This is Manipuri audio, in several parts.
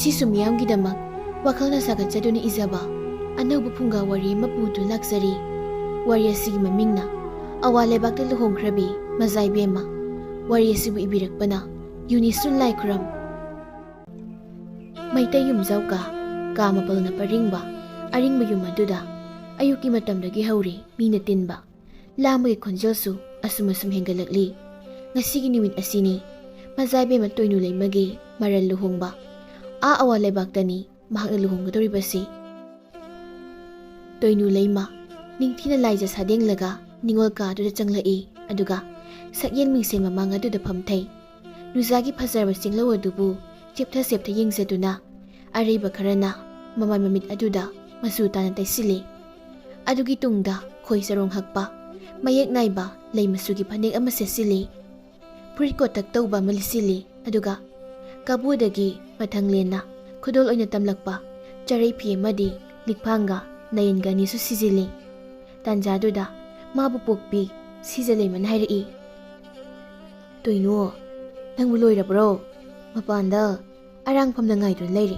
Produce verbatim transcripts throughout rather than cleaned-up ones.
ꯁꯤꯁꯨ ꯃꯤꯌꯥꯝꯒꯤꯗꯃꯛ ꯋꯥꯈꯜꯅ ꯁꯥꯒꯠꯆꯗꯨꯅ ꯏꯖꯕ ꯑꯅꯧꯕ ꯐꯨꯡꯒꯥ ꯋꯥꯔꯤ ꯑꯃ ꯄꯨꯗꯨꯅ ꯂꯥꯛꯆꯔꯤ꯫ ꯋꯥꯔꯤ ꯑꯁꯤꯒꯤ ꯃꯃꯤꯡꯅ ꯑꯋꯥ ꯂꯩꯕꯥꯛꯇ ꯂꯨꯍꯣꯡꯈ꯭ꯔꯕꯤ ꯃꯖꯥꯏꯕꯦꯝꯃ꯫ ꯋꯥꯔꯤ ꯑꯁꯤꯕꯨ ꯏꯕꯤꯔꯛꯄꯅ ꯌꯨꯅꯤꯁꯨꯟ ꯂꯥꯏꯈꯨꯔꯝ꯫ ꯃꯩꯇꯩ ꯌꯨꯝꯖꯥꯎ ꯀꯥ, ꯀꯥ ꯃꯥꯄꯜꯅ ꯄꯔꯤꯡꯕ ꯑꯔꯤꯡꯕ ꯌꯨꯝ ꯑꯗꯨꯗ ꯑꯌꯨꯛꯀꯤ ꯃꯇꯝꯗꯒꯤ ꯍꯧꯔꯤ ꯃꯤꯅ ꯇꯤꯟꯕ꯫ ꯂꯥꯡꯕꯒꯤ ꯈꯣꯟꯖꯦꯜꯁꯨ ꯑꯁꯨꯝ ꯑꯁꯨꯝ ꯍꯦꯟꯒꯠꯂꯛꯂꯤ꯫ ꯉꯁꯤꯒꯤ ꯅꯨꯃꯤꯠ ꯑꯁꯤꯅꯤ ꯃꯖꯥꯏꯕꯦꯝꯃ ꯇꯣꯏꯅꯨ ꯂꯩꯃꯒꯤ ꯃꯔꯜ ꯂꯨꯍꯣꯡꯕ꯫ ꯑꯥ ꯑꯋꯥ ꯂꯩꯕꯥꯛꯇꯅꯤ ꯃꯍꯥꯛꯅ ꯂꯨꯍꯣꯡꯒꯗꯧꯔꯤꯕꯁꯤ꯫ ꯇꯣꯏꯅꯨ ꯂꯩꯃ ꯅꯤꯡꯊꯤꯅ ꯂꯥꯏꯖ ꯁꯥꯗꯦꯡꯂꯒ ꯅꯤꯉꯣꯜ ꯀꯥ ꯑꯗꯨꯗ ꯆꯪꯂꯛꯏ, ꯑꯗꯨꯒ ꯁꯛꯌꯦꯟ ꯃꯤꯡꯁꯦꯜ ꯃꯃꯥꯡ ꯑꯗꯨꯗ ꯐꯝꯊꯩ꯫ ꯅꯨꯖꯥꯒꯤ ꯐꯖꯔꯕ ꯆꯦꯡꯂꯧ ꯑꯗꯨꯕꯨ ꯆꯦꯞꯊ ꯆꯦꯞꯊ ꯌꯦꯡꯖꯗꯨꯅ ꯑꯔꯩꯕ ꯈꯔꯅ ꯃꯃꯥꯏ ꯃꯃꯤꯠ ꯑꯗꯨꯗ ꯃꯆꯨ ꯇꯥꯅ ꯇꯩꯁꯤꯜꯂꯤ꯫ ꯑꯗꯨꯒꯤ ꯇꯨꯡꯗ ꯈꯣꯏ ꯆꯔꯣꯡ ꯍꯛꯄ, ꯃꯌꯦꯛ ꯅꯥꯏꯕ ꯂꯩ ꯃꯆꯨꯒꯤ ꯐꯅꯦꯛ ꯑꯃ ꯁꯦꯠꯆꯤꯜꯂꯤ꯫ ꯐꯨꯔꯤꯠ ꯀꯣꯇꯛ ꯇꯧꯕ ꯑꯃ ꯂꯤꯠꯁꯤꯜꯂꯤ, ꯑꯗꯨꯒ ꯀꯥꯕꯨꯗꯒꯤ ꯃꯊꯪ ꯂꯦꯟꯅ ꯈꯨꯗꯣꯜ ꯑꯣꯏꯅ ꯇꯝꯂꯛꯄ ꯆꯔꯩ ꯐꯤ ꯑꯃꯗꯤ ꯂꯤꯛꯐꯥꯡꯒ ꯅꯥꯌꯦꯟꯒ ꯑꯅꯤꯁꯨ ꯁꯤꯖꯤꯜꯂꯤ꯫ ꯇꯥꯟꯖꯥꯗꯨꯗ ꯃꯥꯕꯨ ꯄꯣꯛꯄꯤ ꯁꯤꯖꯂꯩꯃꯅ ꯍꯥꯏꯔꯛꯏ, "ꯇꯣꯏꯅꯨ, ꯅꯪꯕꯨ ꯂꯣꯏꯔꯕ꯭ꯔꯣ? ꯃꯄꯥꯟꯗ ꯑꯔꯥꯡꯐꯝꯅ ꯉꯥꯏꯗꯨꯅ ꯂꯩꯔꯦ꯫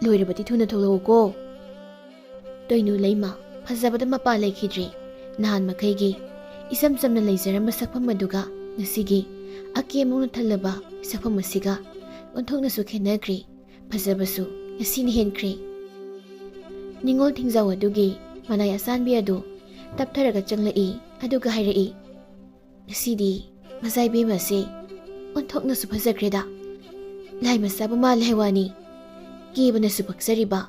ꯂꯣꯏꯔꯕꯗꯤ ꯊꯨꯅ ꯊꯣꯛꯂꯛꯎꯀꯣ꯫" ꯇꯣꯏꯅꯨ ꯂꯩꯃ ꯐꯖꯕꯗ ꯃꯄꯥ ꯂꯩꯈꯤꯗ꯭ꯔꯦ꯫ ꯅꯍꯥꯟ ꯃꯈꯩꯒꯤ ꯏꯆꯝ ꯆꯝꯅ ꯂꯩꯖꯔꯝꯕ ꯁꯛꯐꯝ ꯑꯗꯨꯒ ꯉꯁꯤꯒꯤ ꯑꯀꯦ ꯑꯃꯧꯅ ꯊꯜꯂꯕ ꯁꯛꯐꯝ ꯑꯁꯤꯒ ꯑꯣꯟꯊꯣꯛꯅꯁꯨ ꯈꯦꯠꯅꯈ꯭ꯔꯦ꯫ ꯐꯖꯕꯁꯨ ꯉꯁꯤꯅ ꯍꯦꯟꯈ꯭ꯔꯦ꯫ ꯅꯤꯉꯣꯜ ꯊꯤꯡꯖꯥꯎ ꯑꯗꯨꯒꯤ ꯃꯅꯥꯏ ꯑꯁꯥꯟꯕꯤ ꯑꯗꯨ ꯇꯞꯊꯔꯒ ꯆꯪꯂꯛꯏ, ꯑꯗꯨꯒ ꯍꯥꯏꯔꯛꯏ, "ꯉꯁꯤꯗꯤ ꯃꯖꯥꯏꯕꯦꯝꯃ ꯑꯁꯤ ꯑꯣꯟꯊꯣꯛꯅꯁꯨ ꯐꯖꯈ꯭ꯔꯦꯗ꯫ ꯂꯥꯏ ꯃꯆꯥꯕꯨ ꯃꯥꯜꯂꯦ ꯍꯥꯏ ꯋꯥꯅꯤ꯫ ꯀꯦꯕꯅꯁꯨ ꯄꯛꯆꯔꯤꯕ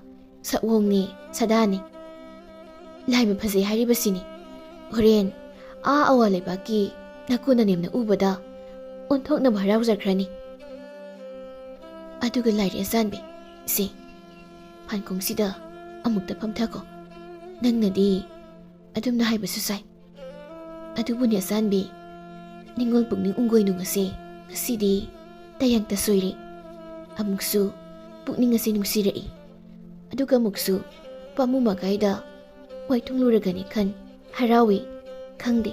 ꯁꯛꯑꯣꯡꯅꯤ, ꯁꯥꯗꯥꯅꯤ꯫ ꯂꯥꯏꯃ ꯐꯖꯩ ꯍꯥꯏꯔꯤꯕꯁꯤꯅꯤ꯫ ꯍꯣꯔꯦꯟ ꯑꯥ ꯑꯋꯥ ꯂꯩꯕꯥꯛꯀꯤ ꯅꯀꯨ ꯅꯅꯦꯝꯅ ꯎꯕꯗ ꯑꯣꯟꯊꯣꯛꯅꯕ ꯍꯔꯥꯎꯖꯈ꯭ꯔꯅꯤ꯫ ꯑꯗꯨꯒ ꯂꯥꯏꯔꯤ ꯑꯆꯥꯟꯕꯤ, ꯁꯦ, ꯐꯥꯟꯈꯣꯡꯁꯤꯗ ꯑꯃꯨꯛꯇ ꯐꯝꯊꯈꯣ꯫ ꯅꯪꯅꯗꯤ ꯑꯗꯨꯝꯅ ꯍꯥꯏꯕꯁꯨ ꯁꯥꯏ꯫ ꯑꯗꯨꯕꯨꯅꯦ ꯑꯆꯥꯟꯕꯤ, ꯅꯤꯡꯉꯣꯜ ꯄꯨꯛꯅꯤꯡ ꯎꯪꯒꯣꯏꯅꯨꯡ ꯑꯁꯦ ꯉꯁꯤꯗꯤ ꯇꯥꯌꯥꯡꯇ ꯁꯣꯏꯔꯦ꯫ ꯑꯃꯨꯛꯁꯨ ꯄꯨꯛꯅꯤꯡ ꯑꯁꯦ ꯅꯨꯡꯁꯤꯔꯛꯏ, ꯑꯗꯨꯒ ꯑꯃꯨꯛꯁꯨ ꯄꯥꯝꯃꯨ ꯃꯀꯥꯏꯗ ꯋꯥꯏꯊꯨꯡꯂꯨꯔꯒꯅꯤ ꯈꯟ ꯍꯔꯥꯎꯏ꯫ ꯈꯪꯗꯦ,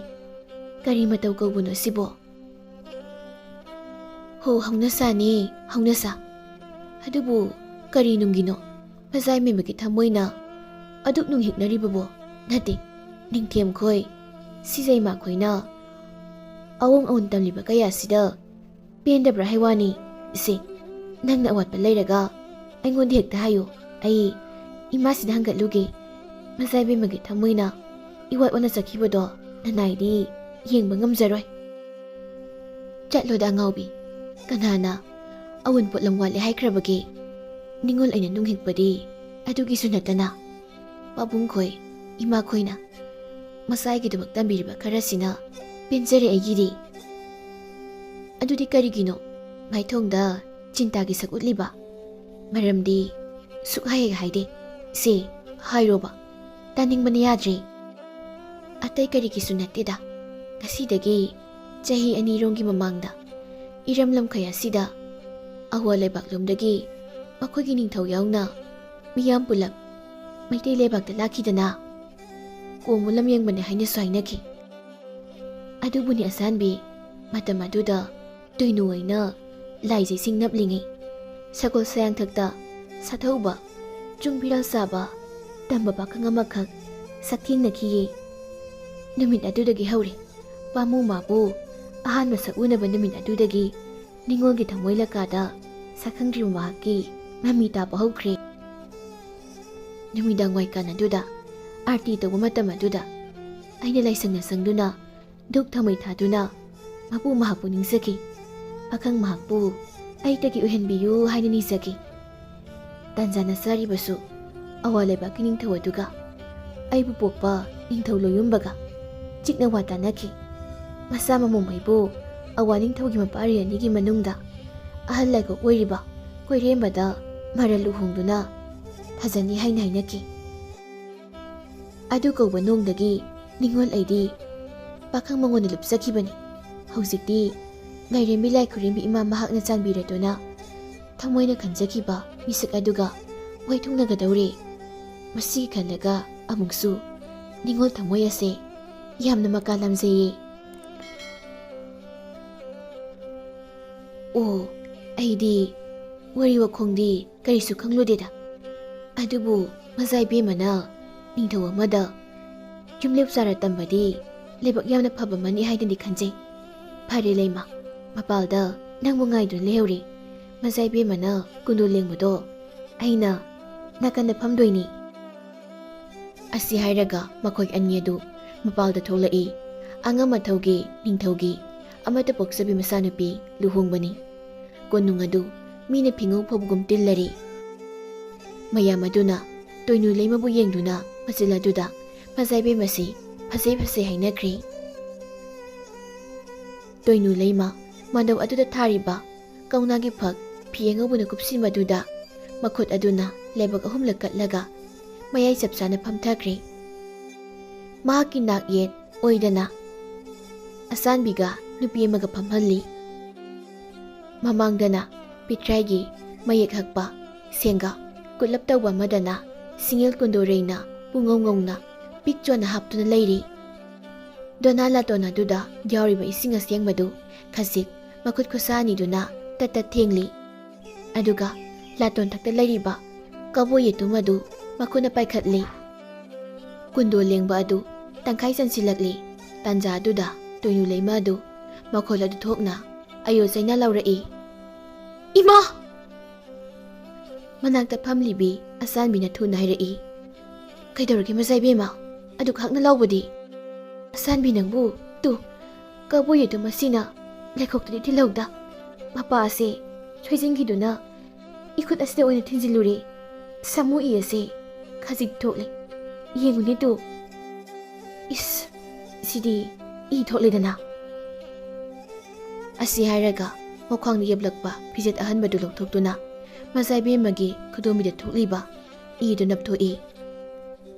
ꯀꯔꯤ ꯃꯇꯧ ꯀꯧꯕꯅꯣ ꯁꯤꯕꯣ?" "ꯍꯣ, ꯍꯧꯅꯁꯥꯅꯦ, ꯍꯧꯅꯁꯥ꯫ ꯑꯗꯨꯕꯨ ꯀꯔꯤ ꯅꯨꯡꯒꯤꯅꯣ ꯃꯖꯥꯏ ꯃꯦꯝꯕꯒꯤ ꯊꯃꯣꯏꯅ ꯑꯗꯨꯛ ꯅꯨꯡꯍꯤꯛꯅꯔꯤꯕꯕꯣ? ꯅꯠꯇꯦ, ꯅꯤꯡꯊꯦꯝꯈꯣꯏ, ꯁꯤꯖꯩꯃꯥꯈꯣꯏꯅ ꯑꯋꯣꯡ ꯑꯋꯣꯟ ꯇꯝꯂꯤꯕ ꯀꯌꯥꯁꯤꯗ ꯄꯦꯟꯗꯕ꯭ꯔꯥ ꯍꯥꯏ ꯋꯥꯅꯤ꯫ ꯏꯆꯦ, ꯅꯪꯅ ꯑꯋꯥꯠꯄ ꯂꯩꯔꯒ ꯑꯩꯉꯣꯟꯗ ꯍꯦꯛꯇ ꯍꯥꯏꯌꯨ꯫ ꯑꯩ ꯏꯃꯥꯁꯤꯗ ꯍꯪꯒꯠꯂꯨꯒꯦ꯫ ꯃꯖꯥꯏ ꯕꯦꯝꯃꯒꯤ ꯊꯃꯣꯏꯅ ꯏꯋꯥꯠ ꯋꯥꯠꯅ ꯆꯠꯈꯤꯕꯗꯣ ꯅꯅꯥꯏꯗꯤ ꯌꯦꯡꯕ ꯉꯝꯖꯔꯣꯏ꯫ ꯆꯠꯂꯣꯗ ꯑꯉꯥꯎꯕꯤ, ꯀꯅꯥꯅ ꯑꯋꯨꯟ ꯄꯣꯠꯂꯝ ꯋꯥꯠꯂꯦ ꯍꯥꯏꯈ꯭ꯔꯕꯒꯦ? ꯅꯤꯉꯣꯜ ꯑꯩꯅ ꯅꯨꯡꯍꯤꯛꯄꯗꯤ ꯑꯗꯨꯒꯤꯁꯨ ꯅꯠꯇꯅ ꯄꯥꯕꯨꯡꯈꯣꯏ, ꯏꯃꯥꯈꯣꯏꯅ ꯃꯆꯥꯒꯤꯗꯃꯛ ꯇꯝꯕꯤꯔꯤꯕ ꯈꯔꯁꯤꯅ ꯄꯦꯟꯖꯔꯦ ꯑꯩꯒꯤꯗꯤ꯫ ꯑꯗꯨꯗꯤ ꯀꯔꯤꯒꯤꯅꯣ ꯃꯥꯏꯊꯣꯡꯗ ꯆꯤꯟꯇꯥꯒꯤ ꯁꯛ ꯎꯠꯂꯤꯕ? ꯃꯔꯝꯗꯤ ꯁꯨꯛꯍꯥꯏ ꯍꯦꯛ ꯍꯥꯏꯗꯦ꯫ ꯁꯦ, ꯍꯥꯏꯔꯣꯕ, ꯇꯥꯅꯤꯡꯕꯅ ꯌꯥꯗ꯭ꯔꯦ꯫ ꯑꯇꯩ ꯀꯔꯤꯒꯤꯁꯨ ꯅꯠꯇꯦꯗ, ꯉꯁꯤꯗꯒꯤ ꯆꯍꯤ ꯑꯅꯤꯔꯣꯝꯒꯤ ꯃꯃꯥꯡꯗ ꯏꯔꯝ ꯂꯝꯈꯩ ꯑꯁꯤꯗ ꯑꯋꯥ ꯂꯩꯕꯥꯛꯂꯣꯝꯗꯒꯤ ꯃꯈꯣꯏꯒꯤ ꯅꯤꯡꯊꯧ ꯌꯥꯎꯅ ꯃꯤꯌꯥꯝ ꯄꯨꯂꯞ ꯃꯩꯇꯩ ꯂꯩꯕꯥꯛꯇ ꯂꯥꯛꯈꯤꯗꯅ ꯀꯣꯃꯨ ꯂꯝ ꯌꯦꯡꯕꯅꯦ ꯍꯥꯏꯅꯁꯨ ꯍꯥꯏꯅꯈꯤ꯫ ꯑꯗꯨꯕꯨꯅꯤ ꯑꯁꯥꯟꯕꯤ, ꯃꯇꯝ ꯑꯗꯨꯗ ꯇꯣꯏꯅꯨ ꯑꯣꯏꯅ ꯂꯥꯏꯖꯩꯁꯤꯡ ꯅꯞꯂꯤꯉꯩ ꯁꯒꯣꯜ ꯁꯌꯥꯡꯊꯛꯇ ꯁꯥꯊꯧꯕ, ꯆꯨꯡ ꯐꯤꯔꯥꯜ ꯆꯥꯕ, ꯇꯝꯕ ꯄꯥꯈꯪ ꯑꯃꯈꯛ ꯁꯛꯊꯦꯡꯅꯈꯤꯌꯦ꯫ ꯅꯨꯃꯤꯠ ꯑꯗꯨꯗꯒꯤ ꯍꯧꯔꯦ ꯄꯥꯃꯨ ꯃꯥꯕꯨ ꯑꯍꯥꯟꯕ ꯁꯛ ꯎꯅꯕ ꯅꯨꯃꯤꯠ ꯑꯗꯨꯗꯒꯤ ꯅꯤꯉꯣꯜꯒꯤ ꯊꯃꯣꯏ ꯂꯀꯥꯗ ꯁꯛꯈꯪꯗ꯭ꯔꯤꯕ ꯃꯍꯥꯛꯀꯤ ꯃꯃꯤ ꯇꯥꯕ ꯍꯧꯈ꯭ꯔꯦ꯫ ꯅꯨꯃꯤꯗꯥꯡ ꯋꯥꯏꯀꯥꯟ ꯑꯗꯨꯗ ꯑꯥꯔꯇꯤ ꯇꯧꯕ ꯃꯇꯝ ꯑꯗꯨꯗ ꯑꯩꯅ ꯂꯥꯏꯁꯪꯅ ꯆꯪꯗꯨꯅ ꯙꯨꯛ ꯊꯥꯎꯃꯩ ꯊꯥꯗꯨꯅ ꯃꯄꯨ ꯃꯍꯥꯛꯄꯨ ꯅꯤꯡꯖꯈꯤ꯫ ꯄꯥꯈꯪ ꯃꯍꯥꯛꯄꯨ ꯑꯩꯇꯒꯤ ꯑꯣꯏꯍꯟꯕꯤꯌꯨ ꯍꯥꯏꯅ ꯅꯤꯖꯈꯤ꯫ ꯇꯥꯟꯖꯥꯅ ꯆꯥꯔꯤꯕꯁꯨ ꯑꯋꯥ ꯂꯩꯕꯥꯛꯀꯤ ꯅꯤꯡꯊꯧ ꯑꯗꯨꯒ ꯑꯩꯕꯨ ꯄꯣꯛꯄ ꯅꯤꯡꯊꯧ ꯂꯣꯌꯨꯝꯕꯒ ꯆꯤꯛꯅ ꯋꯥ ꯇꯥꯅꯈꯤ꯫ ꯃꯆꯥ ꯃꯃꯣꯝ ꯑꯩꯕꯨ ꯑꯋꯥ ꯅꯤꯡꯊꯧꯒꯤ ꯃꯄꯥꯔꯤ ꯑꯅꯤꯒꯤ ꯃꯅꯨꯡꯗ ꯑꯍꯜ ꯂꯥꯏꯀꯣꯛ ꯑꯣꯏꯔꯤꯕ ꯀꯣꯏꯔꯦꯝꯕꯗ ꯃꯔꯜ ꯂꯨꯍꯣꯡꯗꯨꯅ ꯐꯖꯅꯤ ꯍꯥꯏꯅ ꯍꯥꯏꯅꯈꯤ꯫ ꯑꯗꯨ ꯀꯧꯕ ꯅꯣꯡꯗꯒꯤ ꯅꯤꯡꯉꯣꯜ ꯑꯩꯗꯤ ꯄꯥꯈꯪ ꯃꯉꯣꯟꯗ ꯂꯨꯞꯆꯈꯤꯕꯅꯤ꯫ ꯍꯧꯖꯤꯛꯇꯤ ꯂꯥꯏꯔꯦꯝꯕꯤ ꯂꯥꯏ ꯈꯨꯔꯦꯝꯕꯤ ꯏꯃꯥ ꯃꯍꯥꯛꯅ ꯆꯥꯟꯕꯤꯔꯗꯨꯅ ꯊꯃꯣꯏꯅ ꯈꯟꯖꯈꯤꯕ ꯃꯤꯁꯛ ꯑꯗꯨꯒ ꯋꯥꯏꯊꯨꯡꯅꯒꯗꯧꯔꯦ꯫ ꯃꯁꯤ ꯈꯜꯂꯒ ꯑꯃꯨꯛꯁꯨ ꯅꯤꯡꯉꯣꯜ ꯊꯃꯣꯏ ꯑꯁꯦ ꯌꯥꯝꯅ ꯃꯀꯥ ꯂꯥꯝꯖꯩꯌꯦ꯫ ꯑꯣ, ꯑꯩꯗꯤ ꯋꯥꯔꯤ ꯋꯥꯈꯣꯡꯗꯤ ꯀꯔꯤꯁꯨ ꯈꯪꯂꯨꯗꯦꯗ꯫ ꯑꯗꯨꯕꯨ ꯃꯖꯥ ꯏꯕꯦꯝꯃꯅ ꯅꯤꯡꯊꯧ ꯑꯃꯗ ꯌꯨꯝꯂꯦꯞ ꯆꯥꯔ ꯇꯝꯕꯗꯤ ꯂꯥꯏꯕꯛ ꯌꯥꯝꯅ ꯐꯕ ꯑꯃꯅꯤ ꯍꯥꯏꯅꯗꯤ ꯈꯟꯖꯩ꯫ ꯐꯔꯦ ꯂꯩꯃ, ꯃꯄꯥꯜꯗ ꯅꯪꯕꯨ ꯉꯥꯏꯗꯨꯅ ꯂꯩꯍꯧꯔꯦ꯫ ꯃꯖꯥ ꯏꯕꯦꯝꯃꯅ ꯀꯨꯟꯗꯣ ꯂꯦꯡꯕꯗꯣ ꯑꯩꯅ ꯅꯥꯀꯟꯗ ꯐꯝꯗꯣꯏꯅꯤ꯫ ꯑꯁꯤ ꯍꯥꯏꯔꯒ ꯃꯈꯣꯏ ꯑꯅꯤ ꯑꯗꯨ ꯃꯄꯥꯜꯗ ꯊꯣꯛꯂꯛꯏ꯫ ꯑꯉꯝ ꯑꯊꯧꯒꯤ ꯅꯤꯡꯊꯧꯒꯤ ꯑꯃꯠꯇ ꯄꯣꯛꯆꯕꯤ ꯃꯆꯥꯅꯨꯄꯤ ꯂꯨꯍꯣꯡꯕꯅꯤ꯫ ꯀꯣꯅꯨꯡ ꯑꯗꯨ ꯃꯤꯅ ꯐꯤꯉꯧ ꯐꯧꯕꯒꯨꯝ ꯇꯤꯜꯂꯔꯤ꯫ ꯃꯌꯥꯝ ꯑꯗꯨꯅ ꯇꯣꯏꯅꯨ ꯂꯩꯃꯕꯨ ꯌꯦꯡꯗꯨꯅ ꯃꯆꯤꯜ ꯑꯗꯨꯗ ꯃꯖꯥ ꯏꯕꯦꯝꯃꯁꯤ ꯐꯖꯩ ꯐꯖꯩ ꯍꯥꯏꯅꯈ꯭ꯔꯦ꯫ ꯇꯣꯏꯅꯨ ꯂꯩꯃ ꯃꯥꯟꯗꯧ ꯑꯗꯨꯗ ꯊꯥꯔꯤꯕ ꯀꯧꯅꯥꯒꯤ ꯐꯛ ꯐꯤ ꯑꯉꯧꯕꯅ ꯀꯨꯞꯁꯤꯟꯕꯗꯨꯗ ꯃꯈꯨꯠ ꯑꯗꯨꯅ ꯂꯥꯏꯕꯛ ꯑꯍꯨꯝꯂꯛ ꯀꯠꯂꯒ ꯃꯌꯥꯏ ꯆꯞ ꯆꯥꯅ ꯐꯝꯊꯈ꯭ꯔꯦ꯫ ꯃꯍꯥꯛꯀꯤ ꯅꯥꯛ ꯌꯦꯠ ꯑꯣꯏꯗꯅ ꯑꯆꯥꯟꯕꯤꯒ ꯅꯨꯄꯤ ꯑꯃꯒ ꯐꯝꯍꯜꯂꯤ꯫ ꯃꯃꯥꯡꯗꯅ ꯄꯤꯊ꯭ꯔꯥꯏꯒꯤ ꯃꯌꯦꯛ ꯍꯛꯄ ꯁꯦꯡꯒꯥ ꯀꯨꯠꯂꯞ ꯇꯧꯕ ꯑꯃꯗꯅ ꯁꯤꯡꯉꯦꯜ ꯀꯨꯟꯗꯣꯔꯩꯅ ꯄꯨꯡꯉꯧ ꯉꯧꯅ ꯄꯤꯛ ꯆꯣꯟꯅ ꯍꯥꯞꯇꯨꯅ ꯂꯩꯔꯤ꯫ ꯗꯣꯅꯥ ꯂꯥꯇꯣꯟ ꯑꯗꯨꯗ ꯌꯥꯎꯔꯤꯕ ꯏꯁꯤꯡ ꯑꯁꯦꯡꯕꯗꯨ ꯈꯖꯤꯛ ꯃꯈꯨꯠ ꯈꯨꯠꯁꯥ ꯑꯅꯤꯗꯨꯅ ꯇꯠ ꯇꯠ ꯊꯦꯡꯂꯤ꯫ ꯑꯗꯨꯒ ꯂꯥꯇꯣꯟ ꯊꯛꯇ ꯂꯩꯔꯤꯕ ꯀꯕꯣ ꯌꯦꯇꯨꯝ ꯑꯗꯨ ꯃꯈꯨꯠꯅ ꯄꯥꯏꯈꯠꯂꯤ꯫ ꯀꯨꯟꯗꯣ ꯂꯦꯡꯕ ꯑꯗꯨ ꯇꯪꯈꯥꯏ ꯆꯟꯁꯤꯜꯂꯛꯂꯤ꯫ ꯇꯥꯟꯖꯥ ꯑꯗꯨꯗ ꯇꯣꯏꯅꯨ ꯂꯩꯃ ꯑꯗꯨ ꯃꯈꯣꯜ ꯑꯗꯨ ꯊꯣꯛꯅ ꯑꯌꯣ ꯆꯩꯅ ꯂꯧꯔꯛꯏ꯫ "ꯏꯃꯥ!" ꯃꯅꯥꯛꯇ ꯐꯝꯂꯤꯕꯤ ꯑꯆꯥꯟꯕꯤꯅ ꯊꯨꯅ ꯍꯥꯏꯔꯛꯏ꯫ "ꯀꯩꯗꯧꯔꯒꯦ ꯃꯖꯥ ꯏꯕꯦꯝꯃ? ꯑꯗꯨꯛ ꯍꯛꯅ ꯂꯥꯎꯕꯗꯤ?" "ꯑꯆꯥꯟꯕꯤ ꯅꯪꯕꯨ, ꯇꯨ, ꯀꯕꯣ ꯌꯦꯇꯨꯝ ꯑꯁꯤꯅ ꯂꯩꯈꯣꯛꯇꯗꯤ ꯊꯤꯜꯍꯧꯗ꯫ ꯃꯄꯥ ꯑꯁꯦ ꯁꯣꯏꯖꯤꯟꯈꯤꯗꯨꯅ ꯏꯈꯨꯠ ꯑꯁꯤꯗ ꯑꯣꯏꯅ ꯊꯤꯟꯖꯤꯜꯂꯨꯔꯦ꯫ ꯁꯥꯃꯨ ꯏ ꯑꯁꯦ ꯈꯖꯤꯛ ꯊꯣꯛꯂꯦ꯫ ꯌꯦꯡꯉꯨꯅꯦ ꯇꯨ꯫ ꯏꯁ, ꯁꯤꯗꯤ ꯏ ꯊꯣꯛꯂꯦꯗꯅ꯫" ꯑꯁꯤ ꯍꯥꯏꯔꯒ ꯃꯈ꯭ꯋꯥꯡꯗ ꯌꯦꯞꯂꯛꯄ ꯐꯤꯖꯦꯠ ꯑꯍꯟꯕꯗꯨ ꯂꯧꯊꯣꯛꯇꯨꯅ ꯃꯖꯥ ꯏꯕꯦꯝꯃꯒꯤ ꯈꯨꯗꯣꯝꯕꯤꯗ ꯊꯣꯛꯂꯤꯕ ꯏꯗꯨ ꯅꯞꯊꯣꯛꯏ꯫